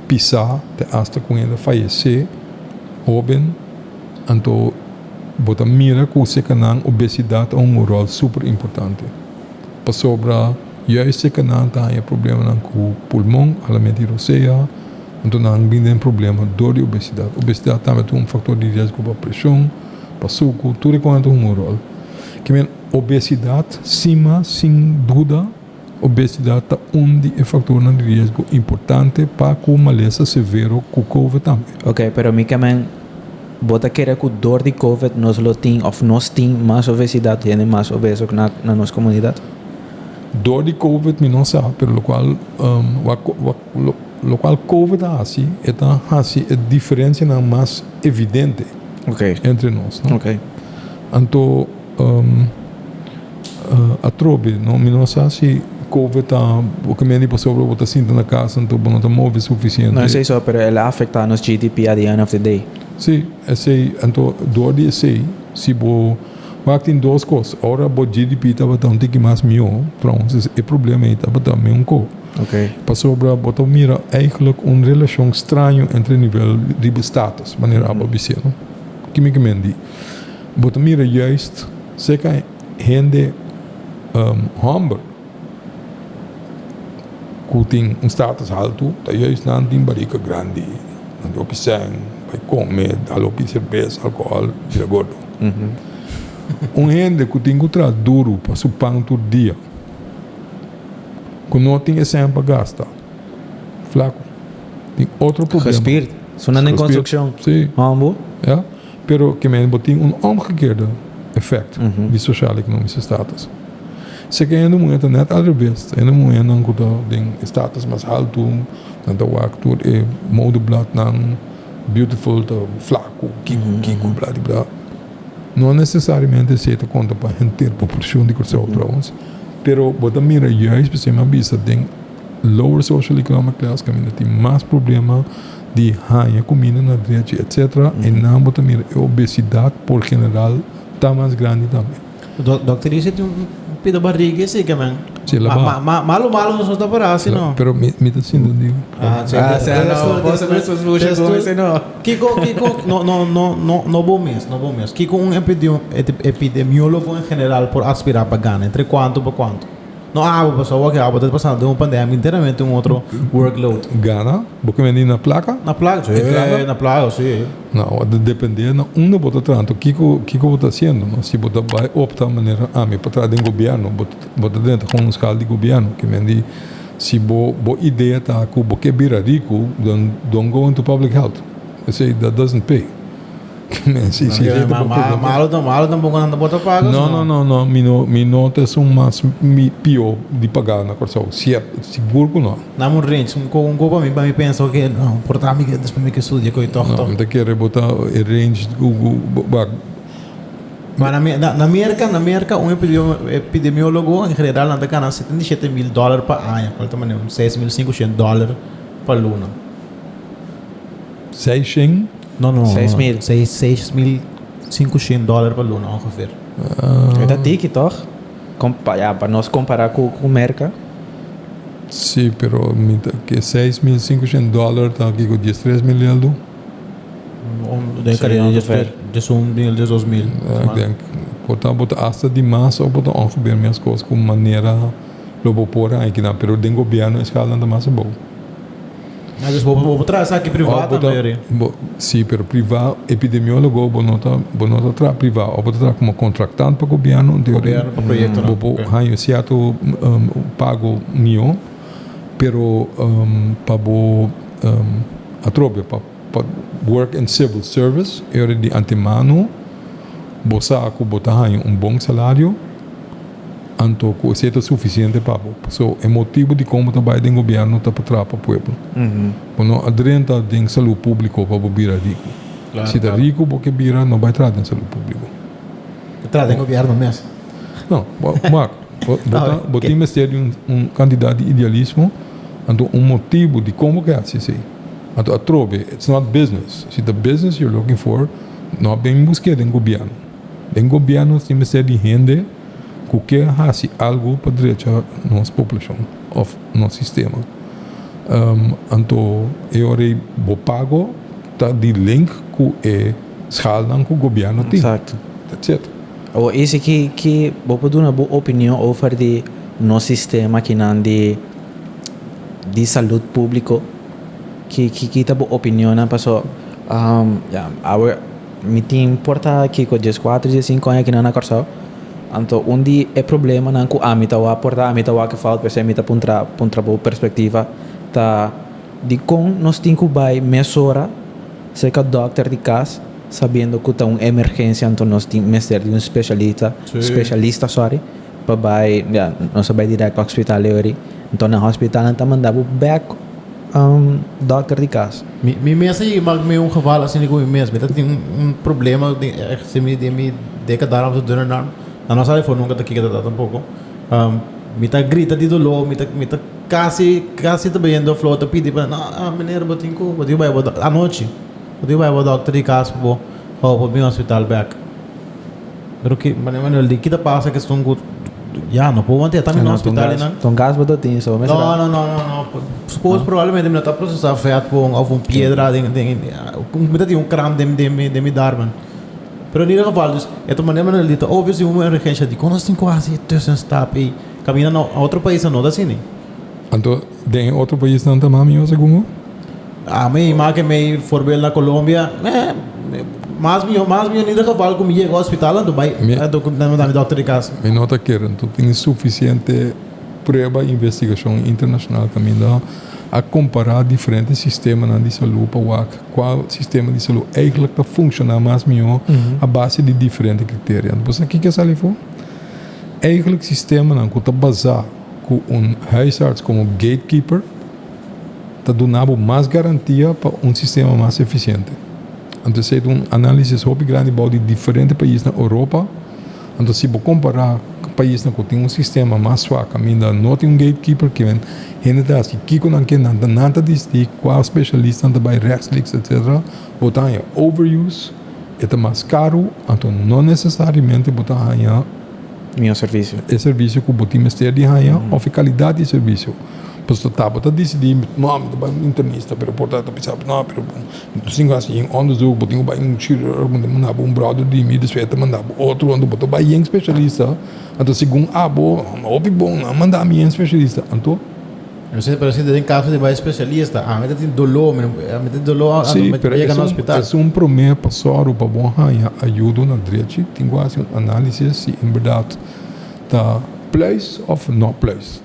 pisá te asta ku hende a fayesé hoben, anto. Bo ta mira ku sekanan obesidat ta un ròl super importante. Pasobra juist sekanan ta haña problemanan ku pulmon, halament di rosea, anto nan bin den problema dor di obesidat. Obesidat tambe ta un faktor di riesgo pa preshon, pa suku, tur e kosnan ta hunga un ròl. Ke men obesidat sin mas, sin duda, obesidat ta un di e faktornan di riesgo importante pa ku malesa severo ku covid tambe. Ok, pero mi ke men bo ta kere ku dor di covid nos lo tin of nos tin mas obesidad, hende mas obeso na na nos komunidat? Dor di covid mi no sa, pero lokual lokual covid a hasi e ta hasi e diferensianan mas evidente entre nos, no? Ok. Anto. Atrobe, no, mi no sa si covid ta bo ke mende pasobra bo ta sinta na kas anto bo no ta move sufisiente. No esei so, pero el a afektá nos GDP at the end of the day. Sí, esei, anto dor di esei si bo wak tin dos kos, ora bo GDP tabata un tiki mas mihó, trouwens e problema ei tabata meun ko. Pasobra bo ta mira eigenlijk un relashon straño entre nivel di bo status, manera abo a bis'é, no? Ki mi ke mende? Bo ta mira juist seka hende homber ku tin un status haltu ta juist nan tin barika grandi, nan tin hopi sèn, bai kome, dal hopi serbes, alkohòl, bira gordo. Un hende ku tin ku traha duru pa su pan tur dia, ku no tin e sèn pa gasta, flaku, tin otro problema. Gespierd, su nan den konstrukshon, Sí. Hombo. Ya. Pero ke men bo tin un omgekeerde effect di sociaal economische status. Se ke hende muhé ta net al revés. Hende muhénan ku ta den e status mas haltu, nan ta wak tur e modebladnan beautiful, ta flaku, kiko, kiko, bla di bla. No necesariamente esei ta konta pa henter populashon di Kòrsou trouwens, pero bo ta mira juist pasobra mi a bisa den lower social economic class kaminda tin mas problema di haña kuminda na drechi etcetera e nan bo ta mira e obesidat por general ta mas grandi tambe. Dokter dice tin un pida barriga esei ke men. Si el a baha. Malo malo nos no ta para asi no. Pero mi ta sinti di. Ah, si no, bo sa mes busha con esei no. Kiko kiko no no no no no bo mes no bo mes kiko un epidemiologo en general por aspira pa gana entre cuanto pa cuanto? No abo pasobra awor ke abo ta pasando den un pandemia enteramente un otro workload. Gana? Bo ke mende na plaka? Na plaka, si, na plaka, si. No, ta depende na unda bo ta traha. Anto kiko kiko bo ta hasiendo, no? Si bo ta bai opta manera ami pa traha den gobierno, bo bo ta drenta kon un skal di gobierno. Ke mende si bo bo idea ta ku bo ke bira riku, dan don't go into public health. Esei that doesn't pay. Si si esei ta bo Ma malo ta malo tampoko nan ta por ta paga No no no no mi no mi no ta esun mas mi pio di paga na Kòrsou sier sigur ku no. Dame un range un ko un ko pa mi pa mi pensa oke no por ta mi ke despues mi ke studia koe tòg No tòg. mi ta kere bo ta e range ku ku bo wak. Ma na na Merka na Merka un epidemiologo en general nan ta gana 77 mil dòler pa aña kual ta manera un 6500 dòler pa luna. 600? No, no, no. 6000. 6500 dòler pa luna ongeveer. E ta tiki tòg? Kompa, ya, pa nos kompará ku ku Merka. Sí, pero mi ta ke 6500 dòler ta kiko 13 mil eldo? Den Sí, kariño ongeveer. 11 mil, 12 mil. Ik denk, por ta bo ta hasta di mas of bo ta ongeveer mes kos ku manera lo bo por haña kinan, pero den gobierno e skalnan ta mas abou. Ja, dus bo bo traha esaki privá Of bo ta tambe, Ri. bo sí, pero privá epidemiólogo bo no ta bo no ta traha privá of bo ta traha komo kontraktant pa gobierno en teoria Gobierno pa proyektonan, bo por oké. haña sierto pago mihó, pero pa bo atrobe pa pa work in civil service e ora di antemano bo sa ku bo ta haña un bon salario. Anto ku esei ta sufisiente pa bo. Paso e motibu dikon bo ta bai den gobièrnu ta pa traha pa pueblo. Bo no a drenta den salú públiko pa bo bira riku. Si ta riku bo ke bira, no bai traha den salú públiko. Bo traha den gobièrnu mes. No, wak, bo ta bo tin mester di un kantidat di idealismo, anto un motibu dikon bo ke hasi esei. Anto atrobe, it's not business. Si ta business you're looking for, no a bin busk'é den gobièrnu. Den gobièrnu tin mester di hende ku ke hasi algu pa drecha nos poblashon òf nos sistema. Anto e ora ei bo pago ta di link ku e schaalnan ku gobièrnu tin. Exacto. That's it. Awor Izzy ki ki bo por duna bo opinion over di nos sistema kinan di di salud publico ki ki ki ta bo opinionnan paso ya awe Mi tin por ta kiko 14, 15 aña kinan na Kòrsou. Anto un di e problemanan ku ami ta wak, por ta ami ta wak e fout, p'esei mi ta puntra puntra bo perspektiva, ta dikon nos tin ku bai mesora serka dòkter di kas sabiendo ku ta un emergensia anto nos tin mester di un spesialista, spesialista sòri, pa bai, ya, nos a bai dirèkt pa hospital e ora. Anto na hospital nan ta manda bo bèk. Dokter di kas. Mi mi mes a yega mi un geval asina ku mi mes. Mi ta tin un problema den echt den mi den mi dikke darm of dunne darm. Nan no sabi for nunka ta kiko ta ta tampoko. Mi ta grita di doló, mi ta mi ta kasi kasi ta bayendo flou ta pidi pa nan meneer bo tin ku bo tin ku bai bo anochi bo tin ku bai bo dokter di kas pa bo pa bo bin hospital bek. Pero ki manera Manuel di kita pasa keston ku ya no por wanta tambe na hospital nan. Ton gas bo ta tin so mester. No no no no no suppose probablemente mi no ta procesa vet bon of un piedra den den mi ta tin un kramp den den mi den mi darmen. Pero in ieder geval dus e ta manera Manuel di ta obvio si un emergencia dikon nos tin ku hasi e tussenstap ei kaminda na otro paisnan no ta asina. Anto den e otro paisnan ta mas mihó segun bo? Ami ma ke mei voorbeeld na Colombia, eh, mas mihó, mas mihó in ieder geval ku mi yega hospital anto bai, Mi- anto ku nan manda mi dokter di kas. Mi no ta kere, anto tin sufisiente. prueba investigashon internashonal kaminda a kompará diferente sistemanan di salú pa wak kua sistema di salú eigenlijk ta funshoná mas mihó a base di diferente kriteria. Bo sa kiko a sali afó? Eigenlijk sistemanan ku ta basá ku un huisarts komo gatekeeper ta duna bo mas garantia pa un sistema mas efisiente. Anto esei ta un análisis hopi grandi bou di diferente pais na Europa. Anto si bo kompará paisnan ku tin un sistema mas swak kaminda no tin un gatekeeper kimen hende ta hasi kiko nan ke nan ta nan ta disidí kua spesialista nan ta bai rechtstreeks etcetera bo ta haña overuse e ta mas karu anto no nesesariamente bo ta haña Mihó servisio. E servisio ku bo tin mester di haña òf e kalidat di servisio. Pasobra ta bo ta disidí, no, mi ta bai un internista, pero por ta ta bisa bo, no, pero bo tin ku hasi un onderzoek, bo tin ku bai un chirurg, bo tin ku manda bo un bròder di mi, despues e ta manda bo otro, anto bo ta bai yen spesialista, anto segun abo, hopi bon, nan a manda mi yen spesialista, anto. Pero si den kaso di bai spesialista, ami ta tin doló, mi tin doló, anto mi ta yega na hospital. Esun promé pa sòru pa bo haña ayudo na drechi, tin ku hasi un análisis si en bèrdat ta pluis òf no pluis.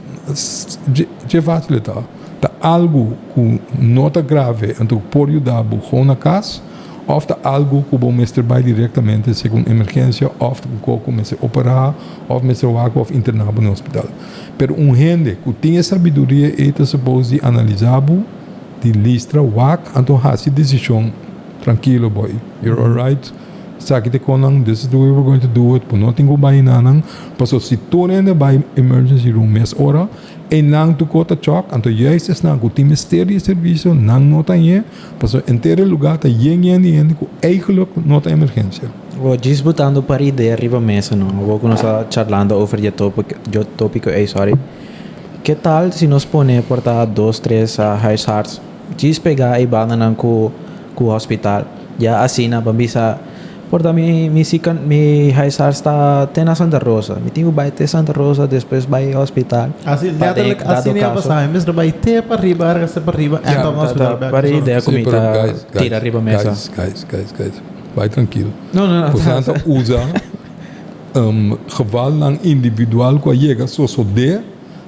Dje fásil e ta. Ta algu ku no ta grave anto ku por yuda bo gou na kas òf ta algu ku bo mester bai direktamente segun emergensia òf ku ku mester operá òf mester wak òf interná bo na hospital. Pero un hende ku tin e sabiduria ei ta suppose di analisá bo, di listra, wak, anto hasi desishon trankilo, boy, you're alright, esaki ta e konan, this is the way we're going to do it, bo no tin ku bai einan, pasobra si tur hende bai emergency room mes ora, einan tur kos ta chòk, anto juist esnan ku tin mester di e servisio, nan no ta hañ'é, pasobra henter e lugá ta yen yen di hende ku eigenlijk no ta emergensia. Bo djis botando un par idea riba mesa no, awor ku nos ta charlando over di e topico ey, sorry. Ke tal si nos pone por ta dos, tres huisarts djis pega e bandanan ku ku hospital? Ya asina ban bisa por ta mi mi mi huisarts ta te na Santa Rosa, mi tin ku bai te Santa Rosa despues bai hospital. Asi Pa den letterlijk dado asina a kaso. pasa, mi mester bai te pa riba, resta pa riba en Ja, dan Ta hospital ta bek. par So, idea ku Sí, mi pero ta guys, guys, tira riba mesa. guys, guys, guys, guys. Bai trankil. No, no, no. Pues nan ta usa gevalnan individual ku a yega sosodé,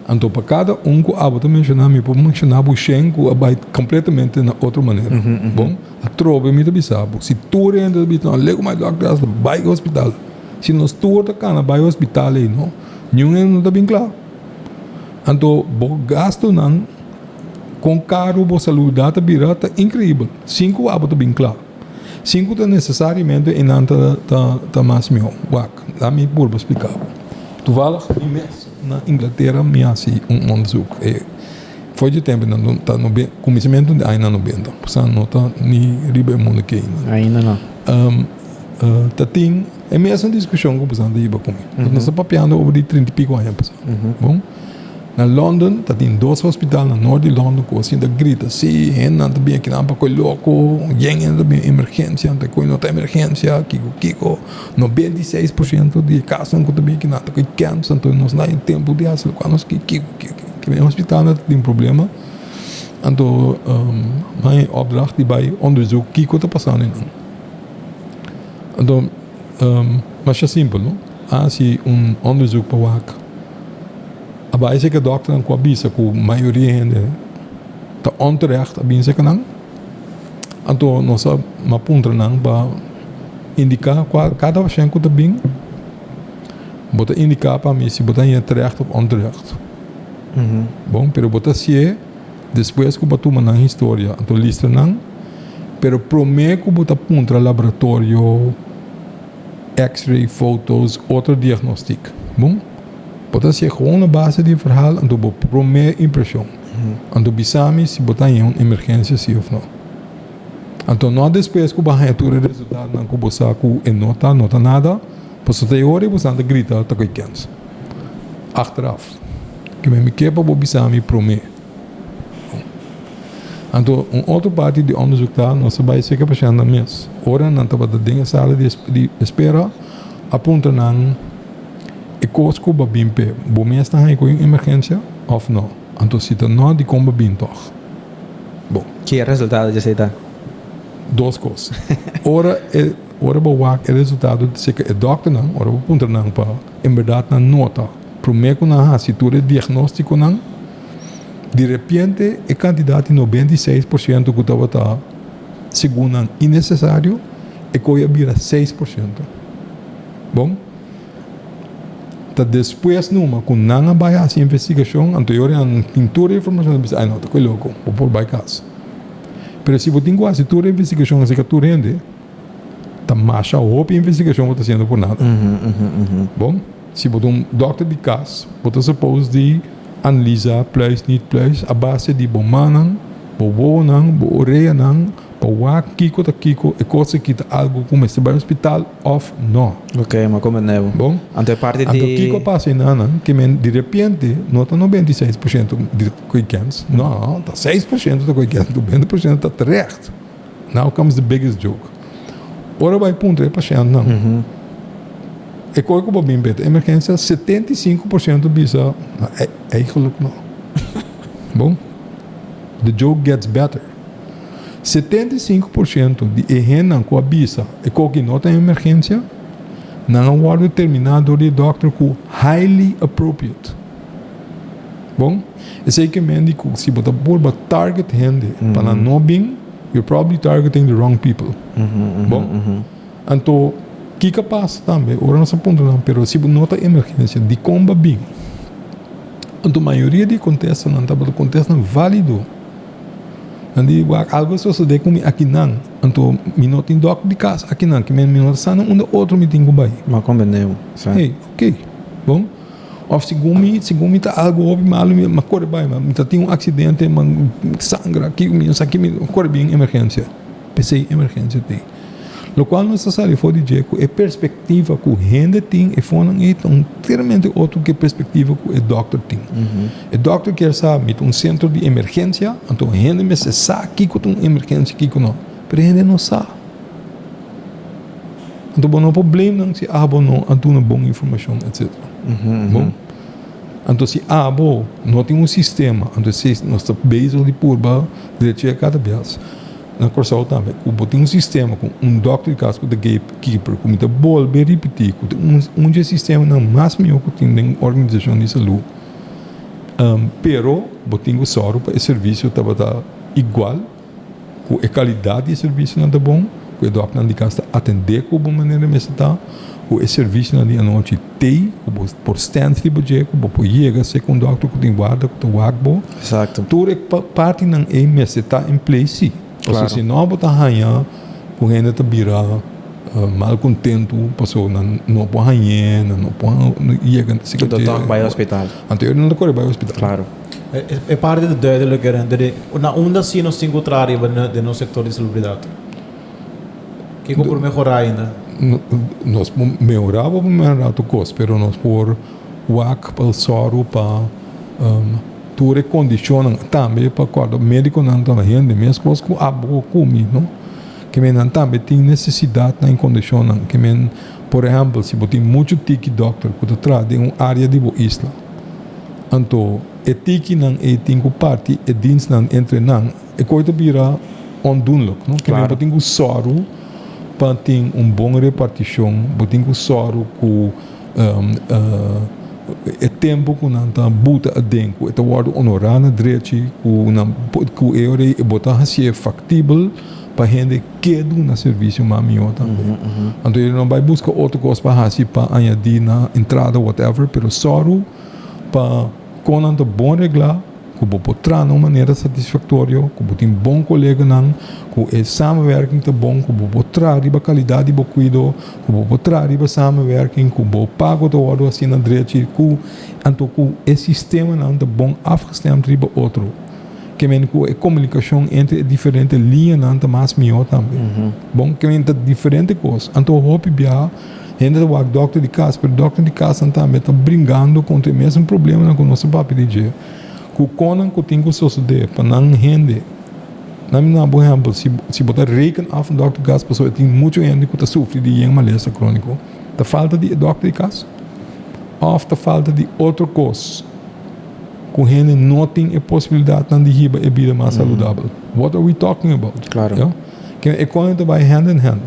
anto pa kada un ku abo ta menshoná mi por menshoná bo shen ku a bai kompletamente na otro manera. Bon, atrobe mi ta bisa bo, si tur hende ta bisa no lego mai dòkter hasta bai hospital. Si nos tur ta kana bai hospital ei no, niun hende no ta bin kla. Anto bo gastunan kon karu bo salubridat ta bira ta inkreibel, sin ku abo ta bin kla. Sin ku ta nesesariamente e nan ta ta ta mas mihó. Wak, laat mi purba splika bo. Toevallig mi mes na Inglatera mi hasi un onderzoek. E for dje tempu nan ta nobe kuminsamentu di añanan nobenta. Pasobra no ta ni riba e mundu aki ainda. Ainda no. Ta tin e mesun diskushon ku boso ta hiba ku mi. Nos ta papiando over di trinta i piko aña pasá. Bon. Na London ta tin dos hospital na nort di London ku asina ta grita si hendenan ta bin akinan pa koe loko, yen hende ta bin emergensia, ta koe no ta emergensia, kiko kiko. 96% di e kasonan ku ta bin akinan ta koe kènser, anto nos no hay tempu di hasi lokual nos ke kiko kiko. E hospitalnan ta tin problema, anto nan e opdracht di bai onderzoek kiko ta pasando einan. Anto masha simpel no, a hasi un onderzoek pa wak. A bai seka dòkternan ku a bisa ku mayoria hende ta onterecht a bin seka nan. Anto nos a puntra nan pa indiká kua kada pashènt ku ta bin, bo ta indiká pa mi si bo ta haña terecht òf onterecht. Bon, pero bo ta hasié despues ku bo a tuma nan historia. Anto listra nan, pero promé ku bo ta puntra laboratorio, x-ray, foto's, otro diagnostik. Bon. Bo ta hasié gewoon a base di e verhaal anto bo promé impreshon. Anto bisa mi si bo ta haña un emergensia si òf no. Anto no despues ku bo a haña tur e resultadonan ku bo sa ku e no ta no ta nada, pasobra ta e ora ei bo sa ta grita ta koe kens. Achteraf. Ke mi ke pa bo bisa mi promé. Anto un otro parti di onderzoek ta nos ta bai seka pashèntnan mes. Ora nan tabata den e sala di espera a puntra nan. E kos ku bo a bin p'e, bo mes ta haña ku un emergensia òf no? Anto si ta no, dikon bo a bin tòg? Bon. Ki e resultado dje esei ta? Dos kos. Ora e ora bo wak e resultado di seka e dòkternan, ora bo puntra nan pa en bèrdat nan nota Promé ku nan hasi tur e diagnóstikonan, di repente e kantidat di 96% ku tabata segun nan innesesario, e koe a bira 6%. Bon, ta despues numa ku nan a bai hasi investigashon, anto e ora nan tin tur e informashon, nan bisa, ai no, ta koe loko, bo por bai kas. Pero si bo tin ku hasi tur e investigashon aserka tur hende, ta masha hopi investigashon bo ta hasiendo por nada. Bon, si bo ta un dòkter di kas, bo ta suppose di analiza pluis niet pluis a base di bo mannan, bo wowonan, bo oreanan, pa wak kiko ta kiko, e kos aki ta algu ku mester bai hospital òf no. Ok, mi a komprendé bo. Bon. Anto e parti di. Anto kiko a pasa enanan? Ke men di repente no ta 96% di koe kens, no, ta 6% ta koe kens, 90% ta terecht. Now comes the biggest joke. Ora bai puntra e pashèntnan, e koi ku bo bin beta emergensia, 75% bisa, eigenlijk no. Bon, the joke gets better. 75% di e hendenan ku a bisa e koki no ta emergensia, nan a wòrdu terminá dor di e dòkter ku highly appropriate. Bon, esei ke men di ku si bo ta purba target hende pa nan no bin, you're probably targeting the wrong people. Bon, anto kiko a pasa tambe ora nos a puntra nan, pero si bo no ta emergensia, dikon bo a bin? Anto mayoria di e kontestanan tabata kontestanan válido. Nan di, wak, algu a sosodé ku mi akinan, anto mi no tin dòkter di kas akinan, ke men mi no ta sa na unda otro mi tin ku bai. Bo a komprendé bo, sa. Hey, ok, bon. Òf segun mi, segun mi ta algu hopi malu, mi a kore bai, mi ta tin un aksidente, mi a sangra aki, mi no sa ki, mi a kore bin emergensia. P'esei emergensia t'ei. Lokual nos ta sali for di dje ku e perspektiva ku hende tin e fonan ei ta enteramente otro ku e perspektiva ku e dòkter tin. E dòkter kier sa mi ta un sentro di emergensia, anto hende mester sa kiko ta un emergensia kiko no. Pero hende no sa. Anto bo no por blame nan si abo no a duna bon informashon etcetera. Bon. Anto si abo no tin un sistema, anto esei nos ta bezig di purba drecha kada bias. Na Kòrsou tambe, ku bo tin un sistema ku un dòkter di kas ku ta gatekeeper, ku mi ta bolbe ripití ku ta un un dje sistemanan mas mihó ku tin den organisashon di salú. Pero bo tin ku sòru pa e servisio tabata igual, ku e kalidat di e servisionan ta bon, ku e dòkternan di kas ta atendé ku bo manera mester ta, ku e servisionan di anochi tei, ku bo por stèns riba dje, ku bo por yega serka un dòkter ku tin warda ku ta wak bo. Exacto. Tur e partinan ei mester ta in place si. Pasobra si no bo ta haña ku hende ta bira mal kontentu pasobra nan no por hañ'é, nan no por yega serka dje. Nan ta tòg bai hospital. Anto e nan ta kore bai hospital. Claro. E parti ta duidelijk eren. Na unda si nos tin ku traha riba den nos sektor di salubridat? Kiko por mehorá ainda? Nos por mehorá bo por mehorá tur kos, pero nos por wak pa sòru pa tur e kondishonnan tambe pa kòrda médikonan ta hende meskos ku abo ku mi no. Ke men nan tambe tin nesesidatnan i kondishonnan. Ke men por ehèmpel si bo tin muchu tiki dòkter ku ta traha den un área di bo isla, anto e tikinan ei tin ku parti e dienstnan entre nan. E koi ta bira ondoenlijk, no? Kende bo tin ku sòru pa tin un bon repartishon, bo tin ku sòru ku e tempu ku nan ta buta aden, ku e ta wòrdu honorá na drechi, ku nan ku e ora ei bo ta hasié faktibel pa hende ke duna servisio mas mihó tambe. Anto e no bai buska otro kos pa hasi pa añadí na entrada whatever, pero sòru pa kon nan ta bon reglá. Ku bo por traha na un manera satisfaktorio, ku bo tin bon koleganan, ku e samenwerking ta bon, ku bo por traha riba kalidat di bo kuido, ku bo por traha riba samenwerking, ku bo pago ta wòrdu hasi na drechi, ku anto ku e sistemanan ta bon afgestemd riba otro. Ke men ku e komunikashon entre e diferente liñanan ta mas mihó tambe. Bon, ke men ta diferente kos. Anto hopi biaha hende ta wak dòkter di kas, pero dòkter di kasnan tambe ta bringando kontra e mesun problemanan ku nos ta papia di dje. Ku konan ku tin ku sosodé pa nan hende. Nan mi na bo ehèmpel, si si bo ta reken af un dòkter di kas pasobra tin muchu hende ku ta sufri di yen malesa króniko, ta falta di e dòkter di kas òf ta falta di otro kos ku hende no tin e posibilidatnan di hiba e bida mas saludabel? What are we talking about? Klaro. Ya? Ke e konan ta bai hand in hand.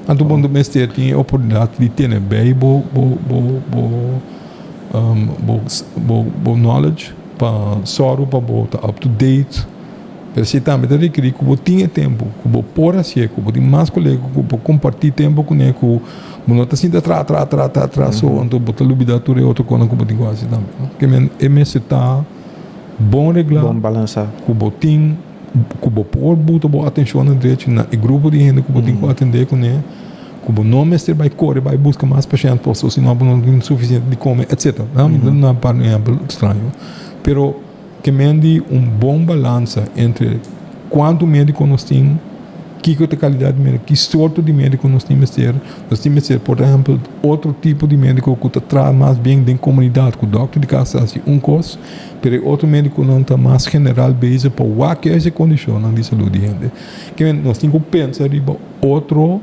Anto bo mester tin e oportunidat di tene bei bo bo bo bo. Bo knowledge pa sòru pa bo ta up to date. Pero si tambe ta rekerí ku bo tin e tempu, ku bo por hasié, ku bo tin mas kolega ku bo kompartí tempu kuné, ku bo no ta sinta tra tra tra tra tra so, anto bo ta lubidá tur e otro kosnan ku bo tin ku hasi tambe. Ke men e mester ta bon reglá. Bon balansá. Ku bo tin, ku bo por buta bo atenshon na drechi na e grupo di hende ku bo tin ku atendé kuné, ku bo no mester bai kore bai buska mas pashènt pasobra si no bo no tin sufisiente di kome, etcetera. Mi ta duna un par di ehèmpel straño. Pero. Ke men di un bon balansa entre kuantu médiko nos tin, kiko ta e kalidat di médiko, ki sorto di médiko nos tin mester. Nos tin mester, por ehèmpel, otro tipo di médiko ku ta traha mas bien den komunidat, ku dòkter di kas ta hasi un kos, pero e otro médikonan ta mas general bezig pa wak e kondishonnan di salú di hende. Ke men nos tin ku pensa riba otro.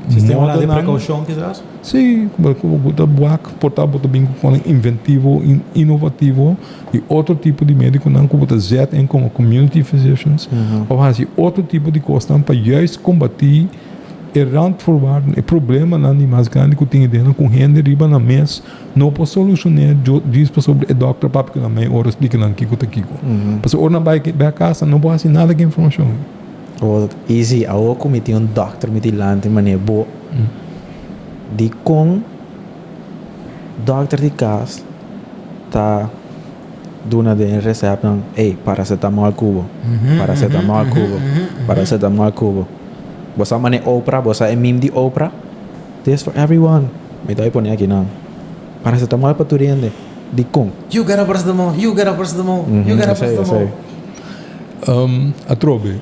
Sistemanan di precaucion kisas? Sí, como bo ta wak por ta bo ta bin cu con inventivo, innovativo y otro tipo di mediconan cu bo ta zet in como community physicians of haci otro tipo di cosnan pa juist combati e randvoorwaarden, e problemanan di mas grandi cu tin aden cu hende riba nan mes no por solucione djis pasobra e dokter papia cu nan mei ora splica nan kico ta kico. Pasobra ora nan bay bek casa no por haci nada cu e informacion. Awor easy, awor ku mi tin un dòkter mi dilanti manera bo dikon dòkter di kas ta duna den resèptnan ey paracetamol ku bo, paracetamol ku bo, paracetamol ku bo. Bo sa manera Oprah, bo sa e meme di Oprah? This for everyone. Mi ta bai pone akinan. Paracetamol pa tur hende. Dikon? You got a paracetamol, you got a paracetamol, you got a paracetamol. Atrobe,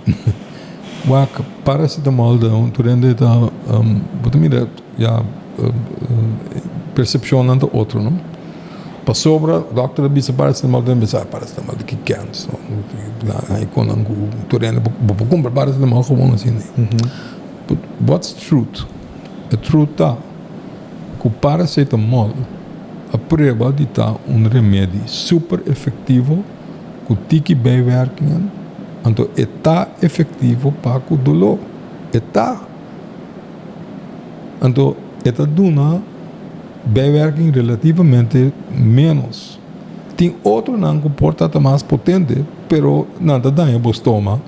wak paracetamol ta un tur hende ta bo ta mira ya percepcionnan ta otro no. Pasobra dokter a bisa paracetamol tur hende bisa paracetamol ta ki kens no hay konan ku tur hende bo por kumpra paracetamol gewoon asina. But what's truth? E truth ta ku paracetamol a prueba di ta un remedi super efectivo. Ku tiki bijwerkingen, anto e ta efektivo pa ku doló. E ta. Anto e ta duna bijwerking relativamente ménos. Tin otronan ku por ta ta mas potente, pero nan ta daña bo stoma,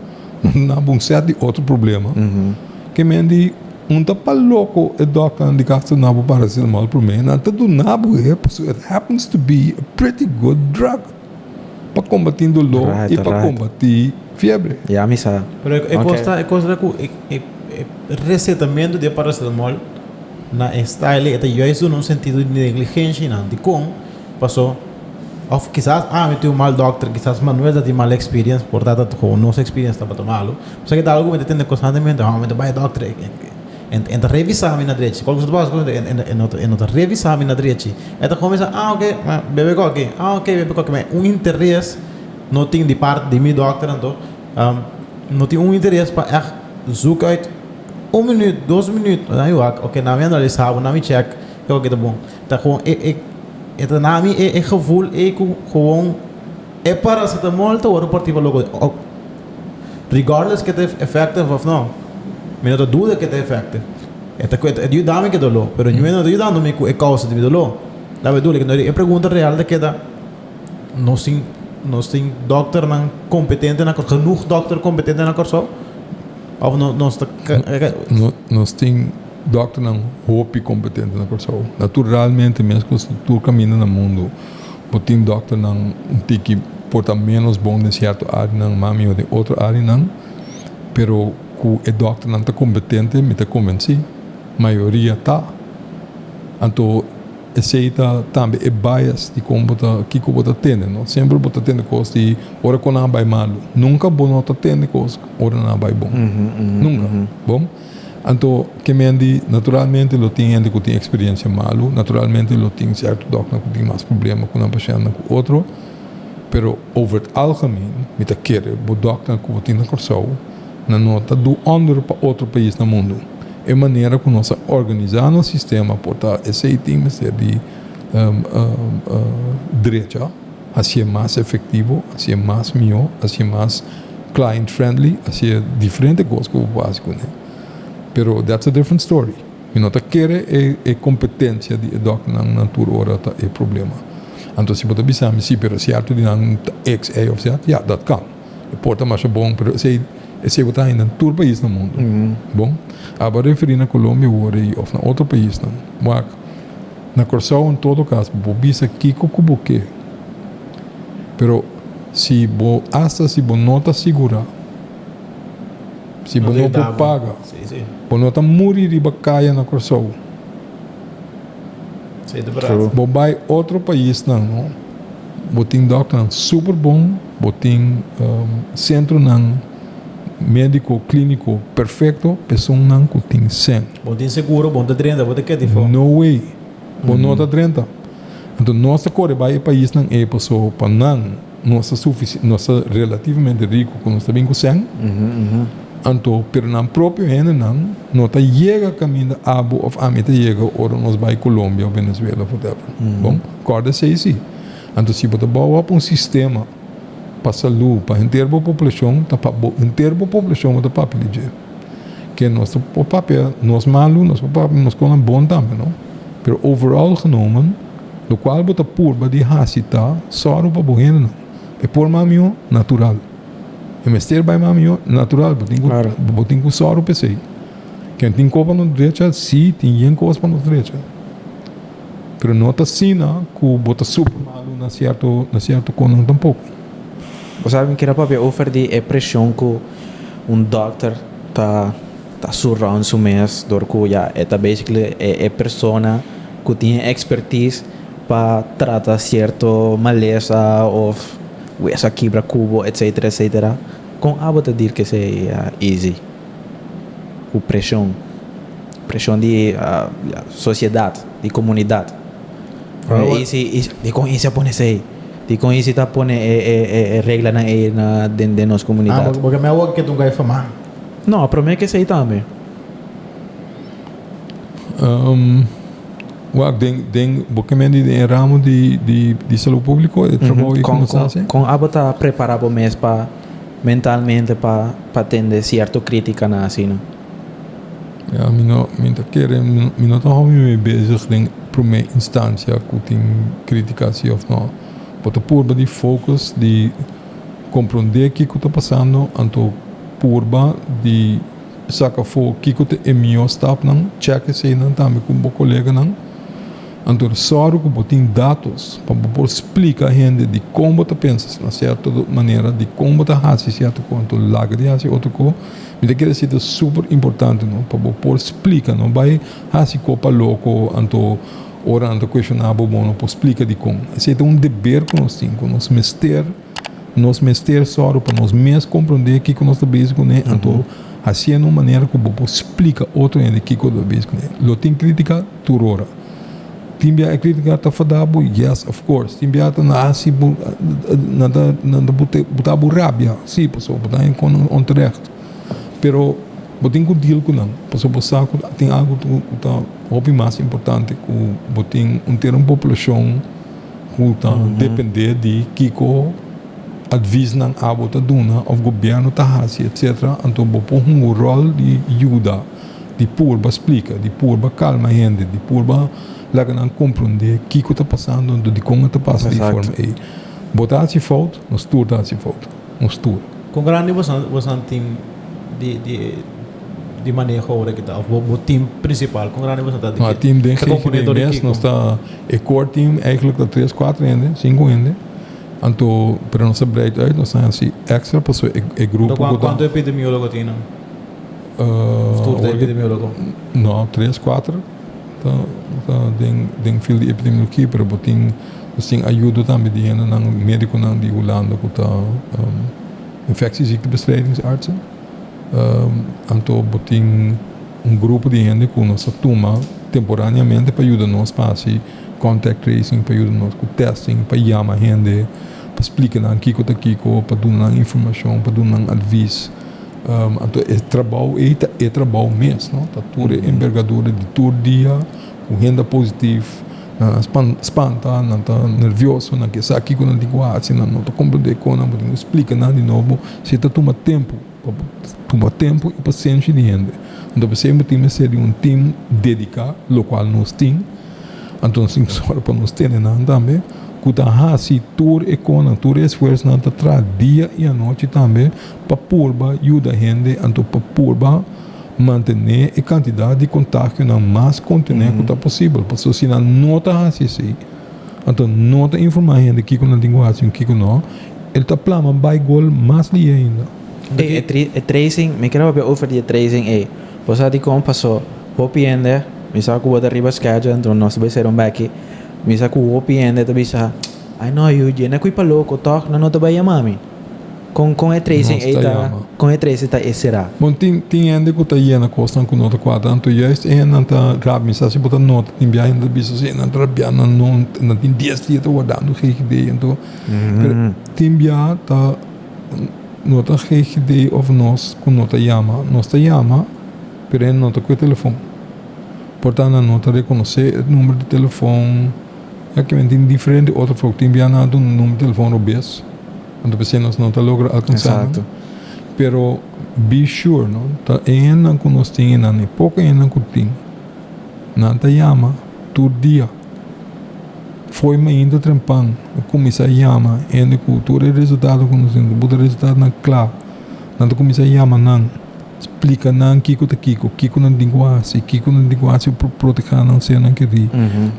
nan bo un sèt di otro problema. Ke men di un ta pa loko e dòkternan di kas ta duna bo paracetamol promé, nan ta duna bo e pasobra it happens to be a pretty good drug. Pa kombatí doló i pa kombatí fiebre. Ya mi sa. Pero e kos ta, e kos ta ku e resetamentu di e paracetamol na e style e ta juist duna un sentido di negligensia nan. Dikon? Paso of kisas ami tin un mal dokter, kisas Manuel ta tin mal experience, por ta ta gewoon nos experience tabata malu. Pasobra ke ta algu mi ta tende konstantemente, mi ta bai e dokter. En ta revisa mi na drechi. Cual cosa ta pasa en no ta revisa mi na drechi. E ta cuminsa, ah ok, bebe koki, ah ok, bebe koki. Ma un interes no tin di parti di mi dokter anto, no tin un interes pa echt zoek uit un minuut, dos minuut, nan mi wak, ok, nan mi analisa bo, nan mi check ke koki ta bon. Ta gewoon e e e ta na mi e gevoel ey cu gewoon e paracetamol ta worde parti pa loco. Regardless ke ta effective of no, mi no ta duda ke ta effective. E ta e ta yuda mi ku e doló, pero mi no ta yudando mi ku e kousa di mi doló. Ta bedoel ik, e pregunta real ta keda, nos tin nos tin dòkternan kompetente na Kòrsou, genoeg dòkter kompetente na Kòrsou? Òf no nos ta Nos tin dòkternan hopi kompetente na Kòrsou. Naturalmente meskos tur kaminda na mundu. Bo tin dòkternan un tiki por ta ménos bon den sierto áreanan, mas mihó den otro áreanan, pero ku e dòkternan ta kompetente mi ta konvensí, mayoria ta. Anto esei ta tambe e bias di kon bo ta kiko bo ta tende no. Semper bo ta tende kos di ora ku nan a bai malu, nunka bo no ta tende kos ora nan a bai bon, nunka. Bon. Anto, ke men di, naturalmente lo tin hende ku tin eksperensia malu, naturalmente lo tin sierto dòkternan ku tin mas problema ku nan pashèntnan ku otro, pero over het algemeen mi ta kere bo dòkternan ku bo tin na Kòrsou, nan no ta du ònder pa otro pais na mundu. E manera ku nos a organisá nos sistema por ta esei tin mester di drecha. Hasié mas efektivo, hasié mas mihó, hasié mas client friendly, hasié diferente kos ku bo por hasi kuné. Pero that's a different story. Mi no ta kere e kompetensia di e dòkternan na tur ora ta e problema. Anto si bo ta bisa mi si, pero sierto di nan ta X, Y of Z, ya, dat kan. E por ta masha bon, pero esei esei bo ta haña na tur pais na mundu. Bon, abo a referí na Colombia awor ei of na otro paisnan. Wak, na Kòrsou en todo kas bo bisa kiko ku bo ke, pero si bo asta si bo no ta sigurá, Si bo no por paga, bo no ta muri riba kaya na Kòrsou. Bo bai otro paisnan no, bo tin dòkternan super bon, bo tin sentronan médiko, klíniko perfekto, personnan ku tin sèn. Bo tin seguro, bo no ta drenta, bo ta keda di for. No way, bo no ta drenta. Anto nos ta kore bai e paisnan ei paso pa nan. Nos ta sufici, nos ta relativamente rico cu nos ta bin cu cen, anto pero nan propio hendenan no ta yega caminda abo of ami ta yega ora nos bay Colombia of Venezuela of whatever. Bon, corda esey si. Anto si bo ta bou op un sistema pa salud pa henter bo poblacion, ta pa bo henter bo poblacion bo ta papia di dje. Ke nos ta por papia nos malu, nos por papia nos conan bon tambe no, pero overall genomen, Lokual bo ta purba di hasi ta sòru pa bo hendenan. E por mas mihó natural. E mester bai mas mihó natural. Bo tin ku bo tin ku sòru pa esei. Ken tin kos pa nos drecha? Sí, tin yen kos pa nos drecha. Pero no ta asina ku bo ta super malu na sierto na sierto konan tampoko. Bo sabi mi kier a papia over di e preshon ku un dòkter ta. Ta surround su mes dor ku ya e ta basically e persona ku tin e expertise pa trata sierto malesa of wesa kibra kubo etcetera etcetera. Kon abo ta deal ku esei easy? Ku preshon, preshon di sosiedat, di komunidat. Easy, dikon easy a pone esei? Dikon easy ta pone e reglanan ei na den nos komunidat? Bo ke mi awor ke ta un gai famá. No, promé ke esei tambe. Wak, den, den, bo ke mende den e ramo di, di, di salú públiko, e trabou ei ku nos hasi? Kon abo ta prepará bo mes pa mentalmente pa pa tende sierto krítikanan asina? Ya, mi no, mi ta kere, mi no ta hou mi mee bezig den promé instansia ku tin krítika si òf no. Bo ta purba di focus di. Komprondé kiko ta pasando, anto purba di saka afó kiko ta e mihó stapnan, chèk eseinan tambe ku bo koleganan. Anto sòru ku bo tin datos pa bo por splika hende dikon bo ta pensa na sierto manera, dikon bo ta hasi sierto kos, anto laga di hasi otro kos. Mi ta kere si ta super importante no pa bo por splika, no bai hasi kos pa loko anto Ora nan ta cuestioná bo, bo no por splica dicon. Esey ta un deber cu nos tin, cu nos mester, nos mester sòru pa nos mes comprendé kico nos ta bezig cuné, anto hacié na un manera cu bo por splica otro hende kico bo ta bezig cuné. Lo tin critica tur ora. Tin bia e critica ta fada bo? Yes, of course. Tin bia ta na haci bo, nan ta, nan ta buta bo rabia, si, pasobra bo ta haña con onterecht. Pero bo tin cu deal cu nan, pasobra bo sa cu tin algo cu ta hopi mas importante cu bo tin un tera un poblacion cu ta depende di kico adviesnan abo ta duna of gobierno ta haci etcetera, anto bo por hunga un rol di yuda, di purba splica, di purba calma hende, di purba laga nan comprende kico ta pasando anto dicon a ta pasa di e forma ey. Bo ta haci fout, nos tur ta haci fout, nos tur. Con grandi bosan tin di di di maneho ora ki ta of bo team principal con grandi bosan ta di No, team den GGD mes nos ta e core team eigenlijk ta tres cuatro hende cinco hende anto pero nos ta breid uit nos ta hasi extra pasobra e grupo ku ta Cuanto epidemiologo tin nan? Of tur ta epidemiologo? No, tres cuatro ta ta den den field di epidemiologia pero bo tin nos tin ayudo tambe di hendenan mediconan di Hulanda ku ta infectieziektebestrijdings-artsen. Anto bo tin un grupo di hende ku nos a tuma temporaneamente pa yuda nos pa hasi contact tracing, pa yuda nos ku testing, pa yama hende, pa splika nan kiko ta kiko, pa duna nan informashon, pa duna nan advis. Anto e trabou ei ta e trabou mes, no? Ta tur e enbergadura di tur dia ku hende a positif. Nan a spanta, nan ta nervioso, nan ke sa kiko nan tin ku hasi, nan no ta komprendé kon nan bo tin ku splika nan di nobo. Si ta tuma tempu, pa bo tuma tempu i pasenshi di hende. Anto p'esei bo tin mester di un tim dediká, lokual nos tin. Anto nos tin ku sòru pa nos tene nan tambe ku ta hasi tur e konan, tur e esfuersonan ta traha dia i anochi tambe pa purba yuda hende, anto pa purba mantené e kantidat di kontagionan mas kontené ku ta posibel. Pasobra si nan no ta hasi esei, anto no ta informá hende kiko nan tin ku hasi i kiko no, el ta plama bai gol mas lihé ainda. Ey, e tracing, mi kere papia over di e tracing ey. Bo sa dikon? Paso hopi hende, mi sa ku bo ta riba schedule, anto nos ta bai sera un beki, mi sa ku hopi hende ta bisa, ay no yu, dje na kui pa loko tòg, nan no ta bai yama mi. Kon kon e tracing Nos ei ta ta, yama. kon e tracing ta e será? Bon, tin tin hende ku ta yena kosnan ku no ta kuadra, anto juist e hendenan ta rabia. Mi sa si bo ta nota, tin biaha hende ta bisa si nan ta rabia, nan no, nan tin dies dia ta wardando GGD, anto, pero tin biaha ta no ta GGD of nos ku no ta yama, nos ta yama, pero hende no ta ku e telefon. Por ta nan no ta rekonosé e number di telefon, ya ke men tin diferente otro frok, tin biaha nan a duna number di telefon robes. Anto p'esei nos no ta logra alkansá nan. Exacto. Pero be sure no, ta e hendenan ku nos tin einan, e poko hendenan ku tin, nan ta yama tur dia. Fo'i mainta trempan a kuminsá yama hende ku tur e resultado ku nos tin, buta resultadonan kla. Nan ta kuminsá yama nan, splika nan kiko ta kiko, kiko nan tin ku hasi, kiko nan tin ku hasi pa protehá nan sernan kerí,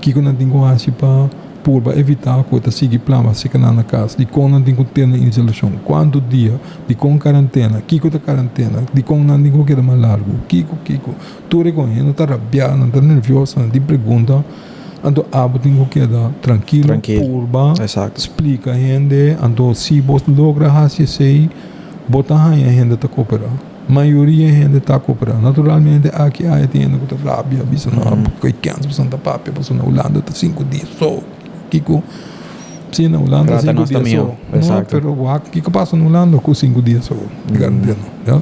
kiko nan tin ku hasi pa Purba evitá ku e ta sigui plama seka nan na kas. Dikon nan tin ku tene isolashon? Kuantu dia? Dikon karantena? Kiko ta karantena? Dikon nan tin ku keda mas largu? Kiko, kiko? Tur e kon hende ta rabiá, nan ta nervioso, nan tin pregunta. Anto abo tin ku keda trankilo, Trankil. purba Exacto. splika hende. Anto si bo logra hasi esei, bo ta haña hende ta koperá. Mayoria hende ta koperá. Naturalmente aki aya tin hende ku ta rabia, bisa no ku kens pasobra ta papia pasobra na Hulanda ta sinku dia so. Kiko? Si na Hulanda Trata sinku nos ta dia mihó. so. No, Exacto. pero wak kiko pasa na Hulanda ku sinku dia so? Garanteno, ya.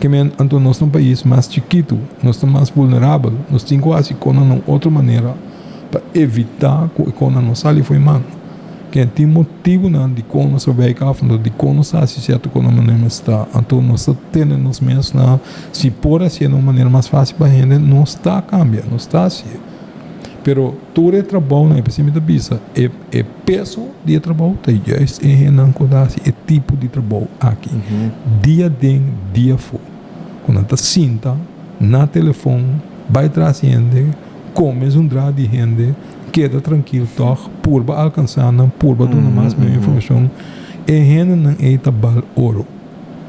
Ke men anto nos ta un pais mas chikitu, nos ta mas vulnerabel, nos tin ku hasi kona na un otro manera pa evitá ku e kona no sali fo'i man. Ken tin motibunan dikon nos a wijk af, anto dikon nos ta hasi sierto kos na manera mes ta. Anto nos ta tene nos mes na si por hasié na un manera mas fásil pa hende, nos ta kambia, nos ta hasié. Pero tur e trabounan, e p'esei mi ta bisa, e e peso di e trabou ta juist e hendenan ku ta hasi e tipo di trabou aki, dia den, dia afó. Ku nan ta sinta na telefon, bai tras hende, kome zundra di hende. Keda trankil tòg, purba alkansá nan, purba duna mas mihó informashon. E hendenan ei ta bal oro.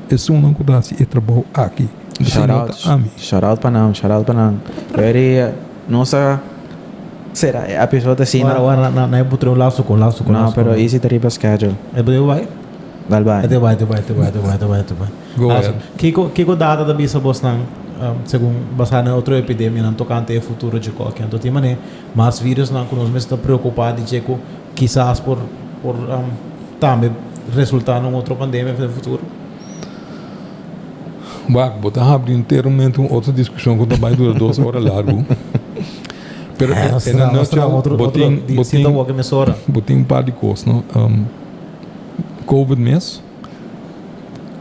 Esunnan ku ta hasi e trabou aki. Shout No out, ta ami. shout out pa nan, shout out pa nan. Very, nos a sera e episode asina. Wara, wara, na, na e putre un lazo con, lazo con, No, lazo pero con. easy ta riba schedule. E putre bai? Dal bai. E te bai, te bai, te bai, te bai, te bai, te bai. Go Lazo. ahead. Kiko, kiko data ta bisa bosnan, segun basá na otro epidemianan tokante e futuro dje koki? Anto tin manera mas virusnan ku nos mester ta preokupá di dje ku kisas por por tambe resultá na un otro pandemia den futuro? Wak, bo ta habri enteramente un otro diskushon ku ta bai dura dos ora largu. Pero Eh, in a nos traha nutshell, otro bo otro tin di bo sita tin wak mesora. bo tin un par di kos, no? Covid mes.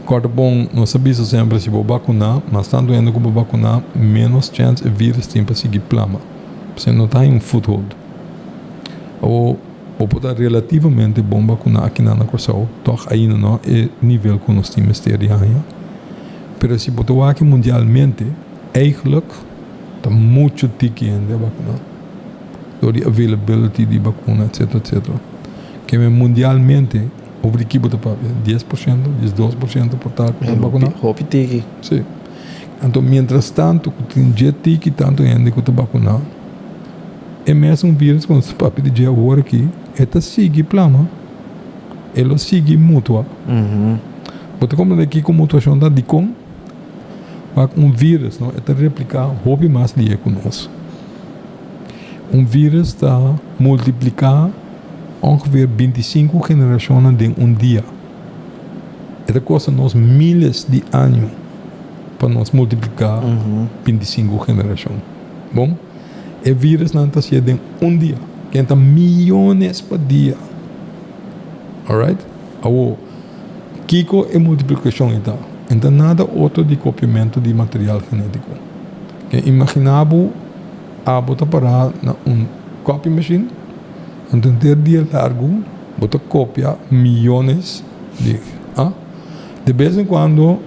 Kòrda bon, nos ta bisa semper si bo bakuná, mas tantu hende ku bo bakuná, ménos chèns e vírus tin pa sigui plama. Pasobra no ta haña un foothold. Awor, bo por ta relativamente bon bakuná akinan na Kòrsou, tòg ainda no e nivel ku nos tin mester di haña. Pero si bo ta wak mundialmente, eigentlik ta muchu tiki hende a bakuná dor di availability di bakuna etcetera etcetera. Keme mundialmente. Over di ki bo ta papia? 10%, 12% por ta ku ta bakuná? Hopi tiki. Sí. Anto mientras tanto ku tin dje tiki tantu hende ku ta bakuná, e mesun virus ku nos ta papia di dje awor aki, e ta sigui plama, e lo sigui mutua. Bo ta komprende kiko mutuashon ta? Dikon? Wak un virus no, e ta repliká hopi mas lihe ku nos. Un virus ta multipliká ongeveer 25 generashonnan den un dia. E ta kosta nos miles di año pa nos multipliká 25 generashon. Bon, e virusnan ta hasié den un dia. Ken ta miyones pa dia. Alright? Awo, kiko e multiplicacion ei ta? En ta nada otro di copiamento di material genetico. Ken imagina bo abo ta para na un copy machine, anto henter dia largo bo ta copia miyones di, ah? De bes en cuando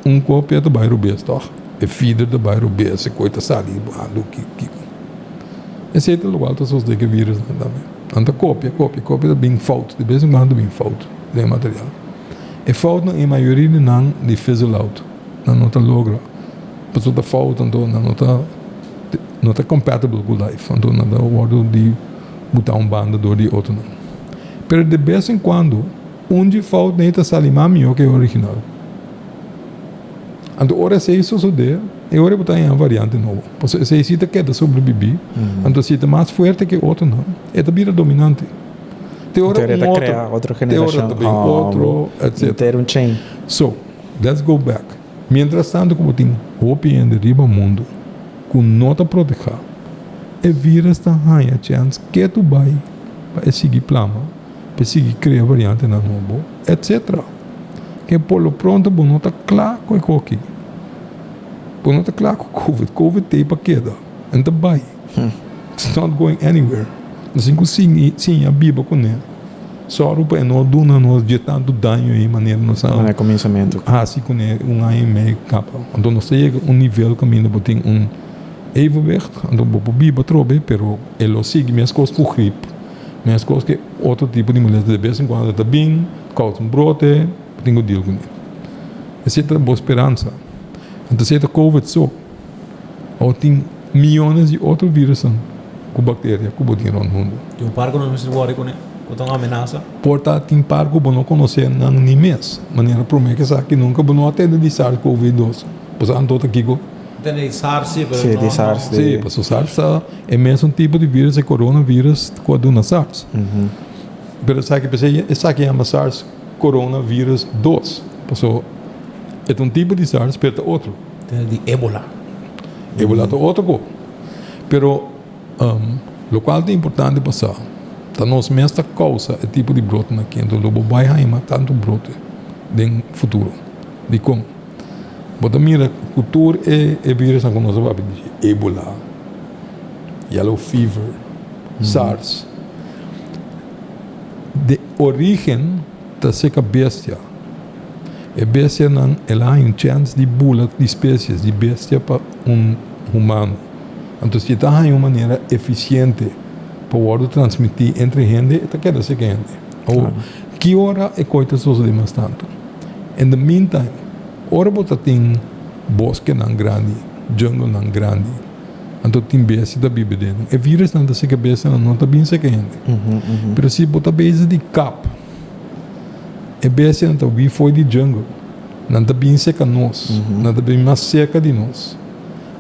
un copia ta bay robes toch? E feeder ta bay robes, e coy ta sali ando kiko. Esey ta locual ta sosode cu e virusnan tambe. Nan ta copia, copia, copia ta bin fout. De bes en cuando ta bin fout den e material. E foutnan e mayoria di nan di fizzle out. Nan no ta logra. Pasobra ta fout anto nan no ta no ta compatible cu life. Anto nan ta wordo di buta un banda door di otronan. Pero de bes en cuando un dje fout nei ta sali mas miho cu e original. Anto ora esei sosodé, e ora bo ta haña un variante nobo. Pasobra esei si ta keda sobrebibí, anto si ta mas fuerte ke otronan, e ta bira dominante. Te ora Te ora un ta otro, krea otro te ora generashon. ta bin otro, etcetera. Ter un chain. So, let's go back. Mientras tanto ku bo tin hopi hende riba mundu ku no ta protehá, e virus ta haña chèns ketu bai pa e sigui plama. Pa sigui krea variantenan nobo, etcetera. Ke por lo pronto bo no ta kla ku e koki. Bo no ta kla ku covid. Covid t'ei pa keda. En ta bai. It's not going anywhere. Nos tin ku sigui siña biba kuné. Sòru pa e no duna nos dje tantu daño ei manera nos a Na kuminsamentu. hasi kuné un aña i mei kaba. Anto nos ta yega un nivel kaminda bo tin un evenwicht. Anto bo por biba atrobe pero e lo sigui meskos ku grip. Meskos ke otro tipo di molestia de bes en kuando ta bin, kousa un brote, bo tin ku deal kuné. Esei ta bo speransa. Anto esei ta covid so. Awor tin miyones di otro virusnan ku bakteria ku bo tin rònt mundu. Tin un par ku nos mester wòri kuné, ku ta un amenasa. Por ta tin par ku bo no konosé nan ni mes. Manera promé ke esaki nunka bo no a tende di SARS-CoV-2. Bo sa anto ta kiko? Tende di SARS si, pero Sí, no di SARS. no. Sí, pasobra SARS ta e mesun tipo di virus, e coronavirus ku a duna SARS. Pero esaki p'esei esaki yama SARS coronavirus 2, pasobra e ta un tipo di SARS pero ta otro. Tende di Ebola. Ebola ta otro ko. Pero lokual ta importante pa sa, ta nos mes ta kousa e tipo di brotenan aki, enton lo bo bai haña mas tantu brote den futuro. Dikon? Bo ta mira ku tur e e virusnan ku nos a papia di dje, Ebola, yellow fever, SARS, de origen ta seka bestia. E bestianan el a haña un chèns di bula di spesies di bestia pa un humano. Anto si e ta haña un manera efisiente pa wòrdu transmití entre hende, e ta keda seka hende. Awor, ki ora e koi ta sosodé mas tantu? In the meantime, ora bo ta tin boskenan grandi, junglenan grandi, anto tin bestia ta biba den. E virusnan ta seka bestianan, no ta bin seka hende. Pero si bo ta bezig di kap, e bestianan ta hui fo'i di jungle, nan ta bin seka nos, nan ta bin mas serka di nos.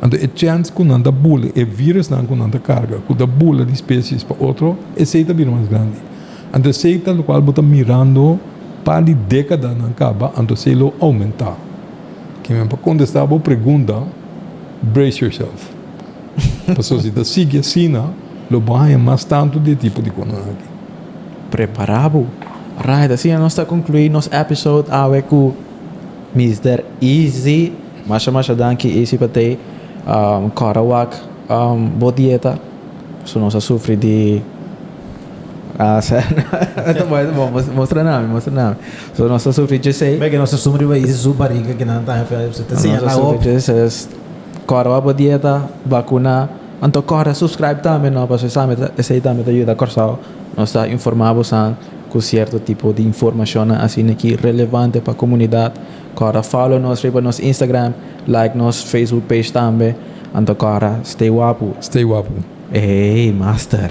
Anto e chèns ku nan ta bula, e virusnan ku nan ta karga, ku ta bula di species pa otro, esei ta bira mas grandi. Anto esei ta lokual bo ta mirando par di dékadanan kaba, anto esei lo oumentá. Kimen pa kontestá bo pregunta, brace yourself. Pasobra si ta sigui asina, lo bo haña mas tantu di e tipo di konan aki. Prepará bo. Right, asina nos ta konkluí nos episode awe ku Mister Easy. Masha masha danki Easy pa tei kòrda wak bo dieta. So nos a sufri di Ah, sa. Ta bon, ta bon. Mostra na mi, mostra na mi. So nos a sufri djesei. Bek nos a sufri riba Easy su bariga ki nan ta haña. Ta siña Nos a na sufri hopi. djesei. Kòrda wak bo dieta, bakuna. Anto kòrda subscribe tambe no, pasobra esei ta esei tambe ta yuda Kòrsou. Nos ta informá bosan ku sierto tipo di informashonnan asina ki relevante pa komunidat. Kòrda follow nos riba nos Instagram, like nos Facebook page tambe. Anto kòrda stay wapu. Stay wapu. Ey, master.